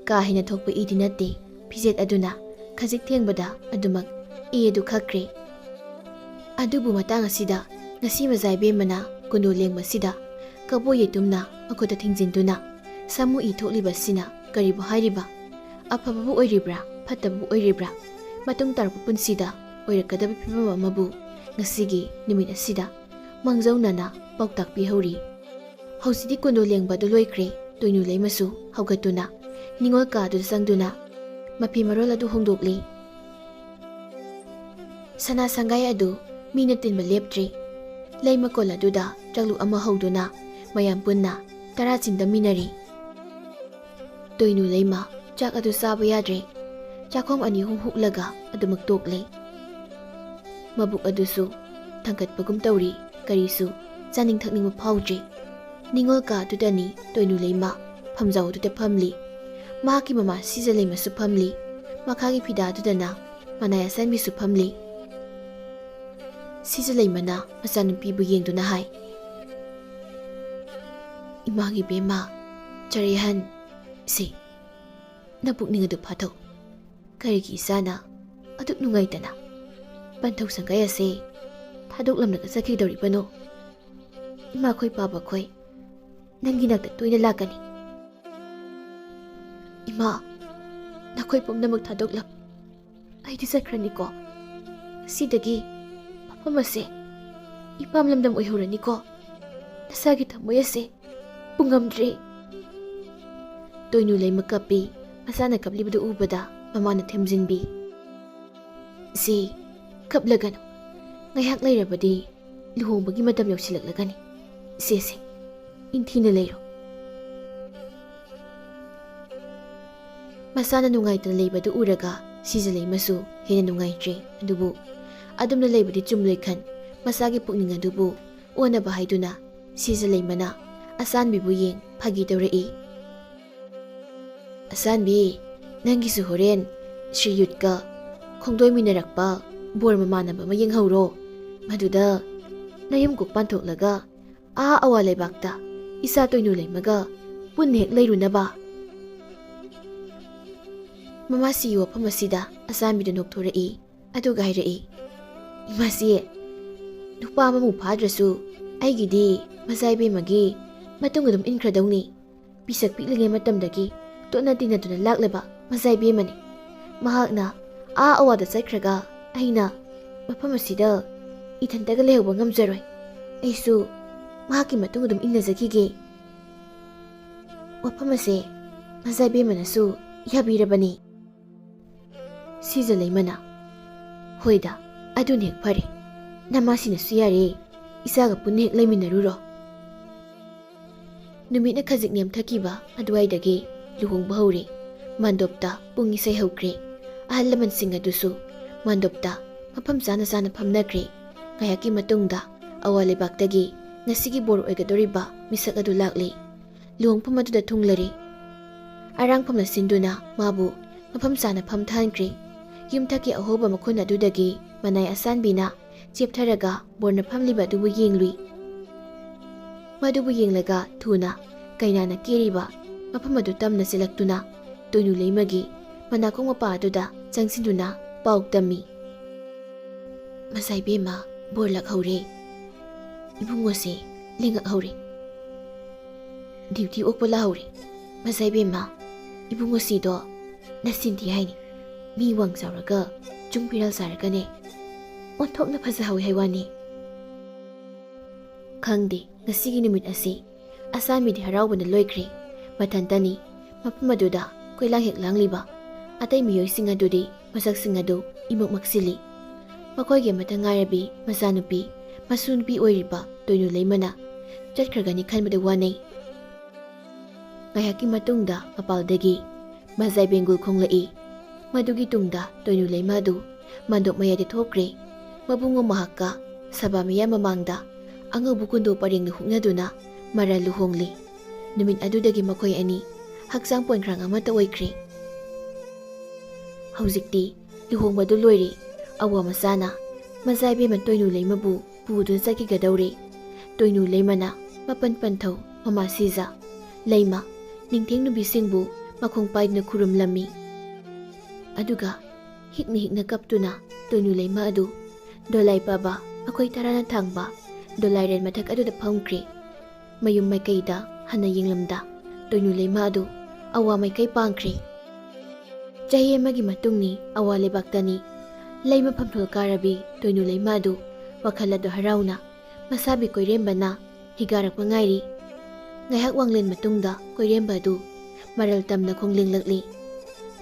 ꯀꯥ ꯍꯦꯟꯅ ꯊꯣꯛꯄ ꯏꯗꯤ ꯅꯠꯇꯦ, ꯐꯤꯖꯦꯠ ꯑꯗꯨꯅ ꯈꯖꯤꯛ ꯊꯦꯡꯕꯗ ꯑꯗꯨꯃꯛ ꯏ ꯑꯗꯨ ꯈꯛꯈ꯭ꯔꯦ꯫ ꯑꯗꯨꯕꯨ ꯃꯇꯥꯡ ꯑꯁꯤꯗ ꯉꯁꯤ ꯃꯖꯥ ꯏꯕꯦꯝꯃꯅ ꯀꯨꯟꯗꯣ ꯂꯦꯡꯕꯁꯤꯗ ꯀꯕꯣ ꯌꯦꯇꯨꯝꯅ ꯃꯈꯨꯠꯇ ꯊꯤꯡꯖꯤꯟꯗꯨꯅ ꯁꯥꯃꯨ ꯏ ꯊꯣꯛꯂꯤꯕ ꯑꯁꯤꯅ ꯀꯔꯤꯕꯨ ꯍꯥꯏꯔꯤꯕ? ꯑꯐꯕꯕꯨ ꯑꯣꯏꯔꯤꯕ꯭ꯔꯥ, ꯐꯠꯇꯕꯕꯨ ꯑꯣꯏꯔꯤꯕ꯭ꯔꯥ? ꯃꯇꯨꯡ ꯇꯥꯔꯛꯄ ꯄꯨꯟꯁꯤꯗ ꯑꯣꯏꯔꯛꯀꯗꯕ ꯐꯤꯕꯝ ꯑꯃꯕꯨ ꯉꯁꯤꯒꯤ ꯅꯨꯃꯤꯠ ꯑꯁꯤꯗ ꯃꯥꯡꯖꯧꯅꯅ ꯄꯥꯎꯇꯥꯛ ꯄꯤꯍꯧꯔꯤ꯫ ꯍꯧꯖꯤꯛꯇꯤ ꯀꯨꯟꯗꯣ ꯂꯦꯡꯕ ꯑꯗꯨ ꯂꯣꯏꯈ꯭ꯔꯦ꯫ ꯇꯣꯏꯅꯨ ꯂꯩꯃꯁꯨ ꯍꯧꯒꯠꯇꯨꯅ ꯅꯤꯉꯣꯜ ꯀꯥ ꯑꯗꯨꯗ ꯆꯪꯗꯨꯅ ꯃꯐꯤ ꯃꯔꯣꯜ ꯑꯗꯨ ꯍꯣꯡꯗꯣꯛꯂꯤ꯫ ꯁꯅꯥ ꯁꯪꯒꯥꯏ ꯑꯗꯨ ꯃꯤꯅ ꯇꯤꯟꯕ ꯂꯦꯞꯇ꯭ꯔꯤ꯫ ꯂꯩ ꯃꯀꯣꯜ ꯑꯗꯨꯗ ꯆꯥꯛꯂꯨꯛ ꯑꯃ ꯍꯧꯗꯨꯅ ꯃꯌꯥꯝ ꯄꯨꯟꯅ ꯇꯔꯥ ꯆꯤꯟꯗꯃꯤꯟꯅꯔꯤ꯫ ꯇꯣꯏꯅꯨ ꯂꯩꯃ ꯆꯥꯛ ꯑꯗꯨ ꯆꯥꯕ ꯌꯥꯗ꯭ꯔꯦ꯫ ꯆꯥꯛꯈꯣꯝ ꯑꯅꯤ ꯑꯍꯨꯝ ꯍꯨꯛꯂꯒ ꯑꯗꯨꯃꯛ ꯇꯣꯛꯂꯦ꯫ ꯃꯕꯨꯛ ꯑꯗꯨꯁꯨ ꯊꯥꯡꯒꯠꯄꯒꯨꯝ ꯇꯧꯔꯤ, ꯀꯔꯤꯁꯨ ꯆꯥꯅꯤꯡ ꯊꯛꯅꯤꯡꯕ ꯐꯥꯎꯗ꯭ꯔꯤ꯫ ꯅꯤꯉꯣꯜ ꯀꯥ ꯑꯗꯨꯗꯅꯤ ꯇꯣꯏꯅꯨ ꯂꯩꯃ ꯐꯝꯖꯥꯎ ꯑꯗꯨꯗ ꯐꯝꯂꯤ꯫ ꯃꯍꯥꯛꯀꯤ ꯃꯃꯥ ꯁꯤꯖ ꯂꯩꯃꯁꯨ ꯐꯝꯂꯤ꯫ ꯃꯈꯥꯒꯤ ꯐꯤꯗꯥ ꯑꯗꯨꯗꯅ ꯃꯅꯥꯏ ꯑꯁꯥꯟꯕꯤꯁꯨ ꯐꯝꯂꯤ꯫ ꯁꯤꯖ ꯂꯩꯃꯅ ꯃꯆꯥꯅꯨꯄꯤꯕꯨ ꯌꯦꯡꯗꯨꯅ ꯍꯥꯏ, "ꯏꯃꯥꯒꯤ ꯕꯦꯝꯃ, ꯆꯔꯩꯍꯟ, ꯁꯤ, ꯅꯄꯨꯛꯅꯤꯡ ꯑꯗꯨ ꯐꯥꯊꯧ꯫ ꯀꯔꯤꯒꯤ ꯏꯆꯥꯅ ꯑꯗꯨꯛ ꯅꯨꯡꯉꯥꯏꯇꯅ ꯄꯟꯊꯧ ꯁꯪꯒꯥꯏ ꯑꯁꯦ ꯊꯥꯗꯣꯛꯂꯝꯂꯒ ꯆꯠꯈꯤꯗꯧꯔꯤꯕꯅꯣ? ꯏꯃꯥꯈꯣꯏ ꯄꯥꯕꯈꯣꯏ ꯅꯪꯒꯤ ꯅꯥꯛꯇ ꯇꯣꯏꯅ ꯂꯥꯛꯀꯅꯤ꯫ ꯏꯃꯥ, ꯅꯈꯣꯏ ꯄꯨꯝꯅꯃꯛ ꯊꯥꯗꯣꯛꯂꯝ꯫ ꯑꯩꯗꯤ ꯆꯠꯈ꯭ꯔꯅꯤꯀꯣ꯫ ꯁꯤꯗꯒꯤ ꯃꯐꯝ ꯑꯁꯦ ꯏꯄꯥꯝ ꯂꯝꯗꯝ ꯑꯣꯏꯍꯧꯔꯅꯤꯀꯣ꯫ ꯅꯁꯥꯒꯤ ꯊꯃꯣꯏ ꯑꯁꯦ ꯄꯨꯡꯉꯝꯗ꯭ꯔꯦ꯫" ꯇꯣꯏꯅꯨ ꯂꯩꯃ ꯀꯞꯄꯤ꯫ ꯃꯆꯥꯅ ꯀꯞꯂꯤꯕꯗꯨ ꯎꯕꯗ ꯃꯃꯥꯅ ꯊꯦꯝꯖꯤꯟꯕꯤ꯫ "ꯁꯤ, ꯀꯞꯂꯒꯅꯨ꯫ ꯉꯥꯏꯍꯥꯛ ꯂꯩꯔꯕꯗꯤ ꯂꯨꯍꯣꯡꯕꯒꯤ ꯃꯇꯝ ꯌꯧꯁꯤꯜꯂꯛꯂꯒꯅꯤ꯫ ꯁꯦ, ꯁꯦ, ꯏꯪꯊꯤꯅ ꯂꯩꯔꯣ꯫" ꯃꯆꯥꯅ ꯅꯨꯡꯉꯥꯏꯇꯅ ꯂꯩꯕꯗꯨ ꯎꯔꯒ ꯁꯤꯖ ꯂꯩꯃꯁꯨ ꯍꯦꯟꯅ ꯅꯨꯡꯉꯥꯏꯇ꯭ꯔꯦ꯫ ꯑꯗꯨꯕꯨ ꯑꯗꯨꯝꯅ ꯂꯩꯕꯗꯤ ꯆꯨꯝꯂꯣꯏ ꯈꯟ ꯃꯆꯥꯒꯤ ꯄꯨꯛꯅꯤꯡ ꯑꯗꯨꯕꯨ ꯑꯣꯟꯅꯕ ꯍꯥꯏꯗꯨꯅ ꯁꯤꯖ ꯂꯩꯃꯅ ꯑꯁꯥꯟꯕꯤꯕꯨ ꯌꯦꯡ ꯐꯥꯒꯤ ꯇꯧꯔꯛꯏ꯫ "ꯑꯁꯥꯟꯕꯤ, ꯅꯪꯒꯤꯁꯨ ꯍꯣꯔꯦꯟ ꯁ꯭ꯔꯤ ꯌꯨꯠꯀ ꯈꯣꯡꯗꯣꯏꯃꯤꯟꯅꯔꯛꯄ ꯕꯣꯔ ꯃꯃꯥꯟꯅꯕ ꯑꯃ ꯌꯦꯡꯍꯧꯔꯣ꯫ ꯃꯗꯨꯗ ꯅꯌꯨꯝ ꯀꯣꯛ ꯄꯥꯟꯊꯣꯛꯂꯒ ꯑꯥ ꯑꯋꯥ ꯂꯩꯕꯥꯛꯇ ꯏꯆꯥ ꯇꯣꯏꯅꯨ ꯂꯩꯃꯒ ꯄꯨꯟꯅ ꯍꯦꯛ ꯂꯩꯔꯨꯅꯕ꯫" ꯃꯃꯥꯁꯤꯒꯤ ꯋꯥꯐꯝ ꯑꯁꯤꯗ ꯑꯁꯥꯟꯕꯤꯗꯨ ꯅꯣꯛꯊꯣꯔꯛꯏ꯫ ꯑꯗꯨꯒ ꯍꯥꯏꯔꯛꯏ, "ꯏꯃꯥꯁꯤ, ꯅꯨꯄꯥ ꯑꯃꯃꯨꯛ ꯐꯥꯗ꯭ꯔꯁꯨ ꯑꯩꯒꯤꯗꯤ ꯃꯆꯥ ꯏꯕꯦꯝꯃꯒꯤ ꯃꯇꯨꯡ ꯑꯗꯨꯝ ꯏꯟꯈ꯭ꯔꯗꯧꯅꯤ꯫ ꯄꯤꯁꯛ ꯄꯤꯛꯂꯤꯉꯩ ꯃꯇꯝꯗꯒꯤ ꯇꯣꯠꯅ ꯇꯤꯟꯅꯗꯨꯅ ꯂꯥꯛꯂꯕ ꯃꯆꯥ ꯏꯕꯦꯝꯃꯅꯤ꯫ ꯃꯍꯥꯛꯅ ꯑꯥ ꯑꯋꯥꯗ ꯆꯠꯈ꯭ꯔꯒ ꯑꯩꯅ ꯃꯐꯝ ꯑꯁꯤꯗ ꯏꯊꯟꯇꯒ ꯂꯩꯍꯧꯕ ꯉꯝꯖꯔꯣꯏ꯫ ꯑꯩꯁꯨ ꯃꯍꯥꯛꯀꯤ ꯃꯇꯨꯡ ꯑꯗꯨꯝ ꯏꯟꯅꯖꯈꯤꯒꯦ꯫ ꯋꯥꯐꯝ ꯑꯁꯦ ꯃꯖꯥ ꯏꯕꯦꯝꯃꯅꯁꯨ ꯌꯥꯕꯤꯔꯕꯅꯤ꯫ ꯁꯤꯖ ꯂꯩꯃꯅ, "ꯍꯣꯏꯗ, ꯑꯗꯨꯅ ꯍꯦꯛ ꯐꯔꯦ꯫ ꯅꯃꯥꯁꯤꯅꯁꯨ ꯌꯥꯔꯦ, ꯏꯆꯥꯒ ꯄꯨꯟꯅ ꯍꯦꯛ ꯂꯩꯃꯤꯟꯅꯔꯨꯔꯣ"꯫ ꯅꯨꯃꯤꯠꯅ ꯈꯖꯤꯛ ꯅꯦꯝꯊꯈꯤꯕ ꯑꯗꯨꯋꯥꯏꯗꯒꯤ ꯂꯨꯍꯣꯡꯕ ꯍꯧꯔꯦ꯫ ꯃꯥꯟꯗꯣꯞꯇ ꯄꯨꯡ ꯏꯁꯩ ꯍꯧꯈ꯭ꯔꯦ꯫ ꯑꯍꯜ ꯂꯃꯟꯁꯤꯡ ꯑꯗꯨꯁꯨ ꯃꯥꯟꯗꯣꯞꯇ ꯃꯐꯝ ꯆꯥꯅ ꯆꯥꯅ ꯐꯝꯅꯈ꯭ꯔꯦ꯫ ꯉꯥꯏꯍꯥꯛꯀꯤ ꯃꯇꯨꯡꯗ ꯑꯋꯥ ꯂꯩꯕꯥꯛꯇꯒꯤ ꯉꯁꯤꯒꯤ ꯕꯣꯔ ꯑꯣꯏꯒꯗꯧꯔꯤꯕ ꯃꯤꯁꯛ ꯑꯗꯨ ꯂꯥꯛꯂꯦ꯫ ꯂꯨꯍꯣꯡꯐꯝ ꯑꯗꯨꯗ ꯊꯨꯡꯂꯔꯦ꯫ ꯑꯔꯥꯡꯐꯝꯅ ꯁꯤꯟꯗꯨꯅ ꯃꯥꯕꯨ ꯃꯐꯝ ꯆꯥꯅ ꯐꯝꯊꯍꯟꯈ꯭ꯔꯦ꯫ ꯌꯨꯝꯊꯛꯀꯤ ꯑꯍꯧꯕ ꯃꯈꯨꯟ ꯑꯗꯨꯗꯒꯤ ꯃꯅꯥꯏ ꯑꯁꯥꯟꯕꯤꯅ ꯆꯦꯞꯊꯔꯒ ꯕꯣꯔꯅ ꯐꯝꯂꯤꯕ ꯑꯗꯨꯕꯨ ꯌꯦꯡꯂꯨꯏ꯫ ꯃꯗꯨꯕꯨ ꯌꯦꯡꯂꯒ ꯊꯨꯅ ꯀꯩꯅꯥꯅ ꯀꯦꯔꯤꯕ ꯃꯐꯝ ꯑꯗꯨ ꯇꯝꯅ ꯆꯦꯜꯂꯛꯇꯨꯅ ꯇꯣꯏꯅꯨ ꯂꯩꯃꯒꯤ ꯃꯅꯥꯀꯣꯡ ꯃꯄꯥ ꯑꯗꯨꯗ ꯆꯪꯁꯤꯟꯗꯨꯅ ꯄꯥꯎ ꯇꯝꯃꯤ꯫ "ꯃꯆꯥ ꯏꯕꯦꯝꯃ, ꯕꯣꯔ ꯂꯥꯛꯍꯧꯔꯦ꯫ ꯏꯕꯨꯡꯉꯣꯁꯦ ꯂꯦꯡꯉꯛꯍꯧꯔꯦ꯫ ꯗ꯭ꯌꯨꯇꯤ ꯑꯣꯛꯄ ꯂꯥꯛꯍꯧꯔꯦ꯫ ꯃꯆꯥ ꯏꯕꯦꯝꯃ, ꯏꯕꯨꯡꯉꯣꯁꯤꯗꯣ ꯅꯆꯤꯟꯊꯤ ꯍꯥꯏꯅꯤ꯫ ꯃꯤ ꯋꯥꯡ ꯆꯥꯎꯔꯒ ꯆꯨꯡ ꯐꯤꯔꯥꯜ ꯆꯥꯔꯒꯅꯦ, ꯑꯣꯟꯊꯣꯛꯅ ꯐꯖꯍꯧꯋꯤ ꯍꯥꯏ ꯋꯥꯅꯤ"꯫ ꯈꯪꯗꯦ, ꯉꯁꯤꯒꯤ ꯅꯨꯃꯤꯠ ꯑꯁꯤ ꯑꯁꯥꯟꯕꯤꯗꯤ ꯍꯔꯥꯎꯕꯅ ꯂꯣꯏꯈ꯭ꯔꯦ꯫ ꯃꯊꯟꯇꯅꯤ ꯃꯐꯝ ꯑꯗꯨꯗ ꯀꯣꯏꯂꯥꯡ ꯍꯦꯛ ꯂꯥꯡꯂꯤꯕ꯫ ꯑꯇꯩ ꯃꯤꯑꯣꯏꯁꯤꯡ ꯑꯗꯨꯗꯤ ꯃꯁꯛꯁꯤꯡ ꯑꯗꯨ ꯏꯃꯛ ꯃꯛꯁꯤꯜꯂꯤ꯫ ꯃꯈꯣꯏꯒꯤ ꯑꯃꯠꯇ ꯉꯥꯏꯔꯕꯤ ꯃꯆꯥꯅꯨꯄꯤ, ꯃꯁꯨ ꯅꯨꯄꯤ ꯑꯣꯏꯔꯤꯕ ꯇꯣꯏꯅꯨ ꯂꯩꯃꯅ ꯆꯠꯈ꯭ꯔꯒꯅꯤ ꯈꯟꯕꯗ ꯋꯥꯅꯩ꯫ ꯉꯥꯏꯍꯥꯛꯀꯤ ꯃꯇꯨꯡꯗ ꯃꯄꯥꯜꯗꯒꯤ ꯃꯖꯥꯏ ꯕꯦꯡꯒꯨꯜ ꯈꯣꯡꯂꯛꯏ꯫ ꯃꯗꯨꯒꯤ ꯇꯨꯡꯗ ꯇꯣꯏꯅꯨ ꯂꯩꯃ ꯑꯗꯨ ꯃꯥꯟꯗꯣꯞ ꯃꯌꯥꯏꯗ ꯊꯣꯛꯈ꯭ꯔꯦ꯫ ꯃꯕꯨꯡꯉꯣ ꯃꯍꯥꯛꯀ ꯁꯚꯥ ꯃꯤꯌꯥꯝ ꯃꯃꯥꯡꯗ ꯑꯉꯧꯕ ꯀꯨꯟꯗꯣ ꯄꯔꯦꯡꯅ ꯍꯨꯛꯅꯗꯨꯅ ꯃꯔꯥꯜ ꯂꯨꯍꯣꯡꯂꯤ꯫ ꯅꯨꯃꯤꯠ ꯑꯗꯨꯗꯒꯤ ꯃꯈꯣꯏ ꯑꯅꯤ ꯍꯛꯆꯥꯡ ꯄꯣꯟꯈ꯭ꯔꯥꯡ ꯑꯃꯠꯇ ꯑꯣꯏꯈ꯭ꯔꯦ꯫ ꯍꯧꯖꯤꯛꯇꯤ ꯂꯨꯍꯣꯡꯕꯗꯨ ꯂꯣꯏꯔꯦ꯫ ꯑꯋꯥ ꯃꯆꯥꯅ ꯃꯖꯥ ꯏꯕꯦꯝꯃ ꯇꯣꯏꯅꯨ ꯂꯩꯃꯕꯨ ꯄꯨꯗꯨꯅ ꯆꯠꯈꯤꯒꯗꯧꯔꯦ꯫ ꯇꯣꯏꯅꯨ ꯂꯩꯃꯅ ꯃꯄꯟ ꯄꯟꯊꯧ ꯃꯃꯥ ꯁꯤꯖ, ꯂꯩꯃ, ꯅꯤꯡꯊꯦꯡ ꯅꯨꯄꯤꯁꯤꯡꯕꯨ ꯃꯈꯣꯡ ꯄꯥꯏꯗꯨꯅ ꯈꯨꯔꯨꯝꯂꯝꯃꯤ꯫ ꯑꯗꯨꯒ ꯍꯤꯛꯅ ꯍꯤꯛꯅ ꯀꯞꯇꯨꯅ ꯇꯣꯏꯅꯨ ꯂꯩꯃ ꯑꯗꯨ ꯗꯣꯂꯥꯏ ꯄꯥꯕ ꯃꯈꯣꯏ ꯇꯔꯥꯅ ꯊꯥꯡꯕ ꯗꯣꯂꯥꯏꯔꯦꯟ ꯃꯊꯛ ꯑꯗꯨꯗ ꯐꯝꯈ꯭ꯔꯦ꯫ ꯃꯌꯨꯝ ꯃꯥꯏꯀꯩꯗ ꯍꯟꯅ ꯌꯦꯡꯂꯝꯗ ꯇꯣꯏꯅꯨ ꯂꯩꯃ ꯑꯗꯨ ꯑꯋꯥ ꯃꯥꯏꯀꯩ ꯄꯥꯡꯈ꯭ꯔꯦ꯫ ꯆꯍꯤ ꯑꯃꯒꯤ ꯃꯇꯨꯡꯅꯤ ꯑꯋꯥ ꯂꯩꯕꯥꯛꯇꯅꯤ꯫ ꯂꯩꯃ ꯐꯝꯊꯣꯜ ꯀꯥꯔꯕꯤ ꯇꯣꯏꯅꯨ ꯂꯩꯃ ꯑꯗꯨ ꯋꯥꯈꯜ ꯑꯗꯨ ꯍꯔꯥꯎꯅ ꯃꯁꯥꯕꯤ ꯀꯣꯏꯔꯦꯝꯕꯅ ꯍꯤꯒꯥꯔꯛꯄ ꯉꯥꯏꯔꯤ꯫ ꯉꯥꯏꯍꯥꯛ ꯋꯥꯡꯂꯦꯟ ꯃꯇꯨꯡꯗ ꯀꯣꯏꯔꯦꯝꯕ ꯑꯗꯨ ꯃꯔꯜ ꯇꯝꯅ ꯈꯣꯡꯂꯦꯡꯂꯛꯂꯤ꯫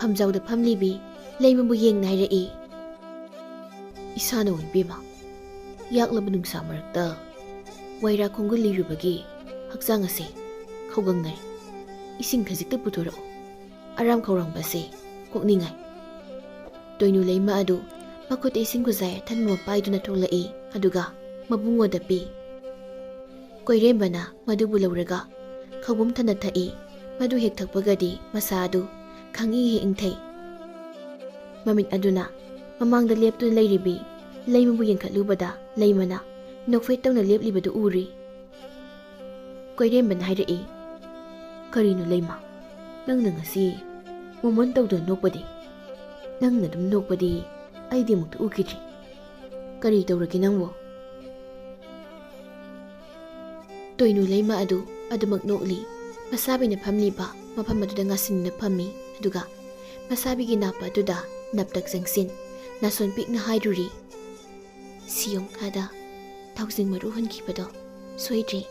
ꯐꯝꯖꯥꯎꯗ ꯐꯝꯂꯤꯕꯤ ꯂꯩꯃꯕꯨ ꯌꯦꯡꯅ ꯍꯥꯏꯔꯛꯏ, "ꯏꯁꯥꯅ ꯑꯣꯏꯕꯤꯃ, ꯌꯥꯛꯂꯕ ꯅꯨꯡꯁꯥ ꯃꯔꯛꯇ ꯋꯥꯏꯔꯥ ꯈꯣꯡꯒꯨꯜ ꯂꯤꯔꯨꯕꯒꯤ ꯍꯛꯆꯥꯡ ꯑꯁꯦ ꯈꯧꯒꯪꯅꯔꯦ꯫ ꯏꯁꯤꯡ ꯈꯖꯤꯛꯇ ꯄꯨꯊꯣꯔꯛꯎ꯫ ꯑꯔꯥꯝ ꯈꯧꯔꯥꯡꯕ ꯑꯁꯦ ꯀꯣꯛꯅꯤꯡꯉꯥꯏ꯫" ꯇꯣꯏꯅꯨ ꯂꯩꯃ ꯑꯗꯨ ꯃꯈꯨꯠꯇ ꯏꯁꯤꯡ ꯈꯨꯖꯥꯏ ꯑꯊꯟꯕ ꯑꯃ ꯄꯥꯏꯗꯨꯅ ꯊꯣꯛꯂꯛꯏ, ꯑꯗꯨꯒ ꯃꯕꯨꯡꯉꯣꯟꯗ ꯄꯤ꯫ ꯀꯣꯏꯔꯦꯝꯕꯅ ꯃꯗꯨꯕꯨ ꯂꯧꯔꯒ ꯈꯧꯕꯨꯝ ꯊꯟꯅ ꯊꯛꯏ꯫ ꯃꯗꯨ ꯍꯦꯛ ꯊꯛꯄꯒꯗꯤ ꯃꯁꯥ ꯑꯗꯨ ꯈꯪꯏ ꯍꯦꯛ ꯏꯪꯊꯩ꯫ ꯃꯃꯤꯠ ꯑꯗꯨꯅ ꯃꯃꯥꯡꯗ ꯂꯦꯞꯇꯨꯅ ꯂꯩꯔꯤꯕꯤ ꯂꯩꯃꯕꯨ ꯌꯦꯡꯈꯠꯂꯨꯕꯗ ꯂꯩꯃꯅ ꯅꯣꯛꯐꯦꯠ ꯇꯧꯅ ꯂꯦꯞꯂꯤꯕꯗꯨ ꯎꯔꯤ꯫ ꯀꯣꯏꯔꯦꯝꯕꯅ ꯍꯥꯏꯔꯛꯏ, "ꯀꯔꯤꯅꯣ ꯂꯩꯃ, ꯅꯪꯅ ꯉꯁꯤ ꯃꯣꯃꯣꯟ ꯇꯧꯗꯨꯅ ꯅꯣꯛꯄꯗꯤ? ꯅꯪꯅ ꯑꯗꯨꯝ ꯅꯣꯛꯄꯗꯤ ꯑꯩꯗꯤ ꯑꯃꯨꯛꯇ ꯎꯈꯤꯗ꯭ꯔꯤ꯫ ꯀꯔꯤ ꯇꯧꯔꯒꯦ ꯅꯪꯕꯨ?" ꯇꯣꯏꯅꯨ ꯂꯩꯃ ꯑꯗꯨ ꯑꯗꯨꯃꯛ ꯅꯣꯛꯂꯤ꯫ ꯃꯁꯥꯕꯤꯅ ꯐꯝꯂꯤꯕ ꯃꯐꯝ ꯑꯗꯨꯗ ꯉꯥꯁꯤꯟꯅ ꯐꯝꯃꯤ, ꯑꯗꯨꯒ ꯃꯁꯥꯕꯤꯒꯤ ꯅꯥꯞꯄ ꯑꯗꯨꯗ ꯅꯞꯇꯛ ꯆꯪꯁꯤꯟ ꯅꯥꯁꯣꯟ ꯄꯤꯛꯅ ꯍꯥꯏꯔꯨꯔꯤ, "ꯁꯤꯌꯣꯝ ꯈꯥꯗ ꯊꯥꯎꯖꯤꯡ ꯃꯔꯨ ꯍꯨꯟꯈꯤꯕꯗꯣ ꯁꯣꯏꯗ꯭ꯔꯦ꯫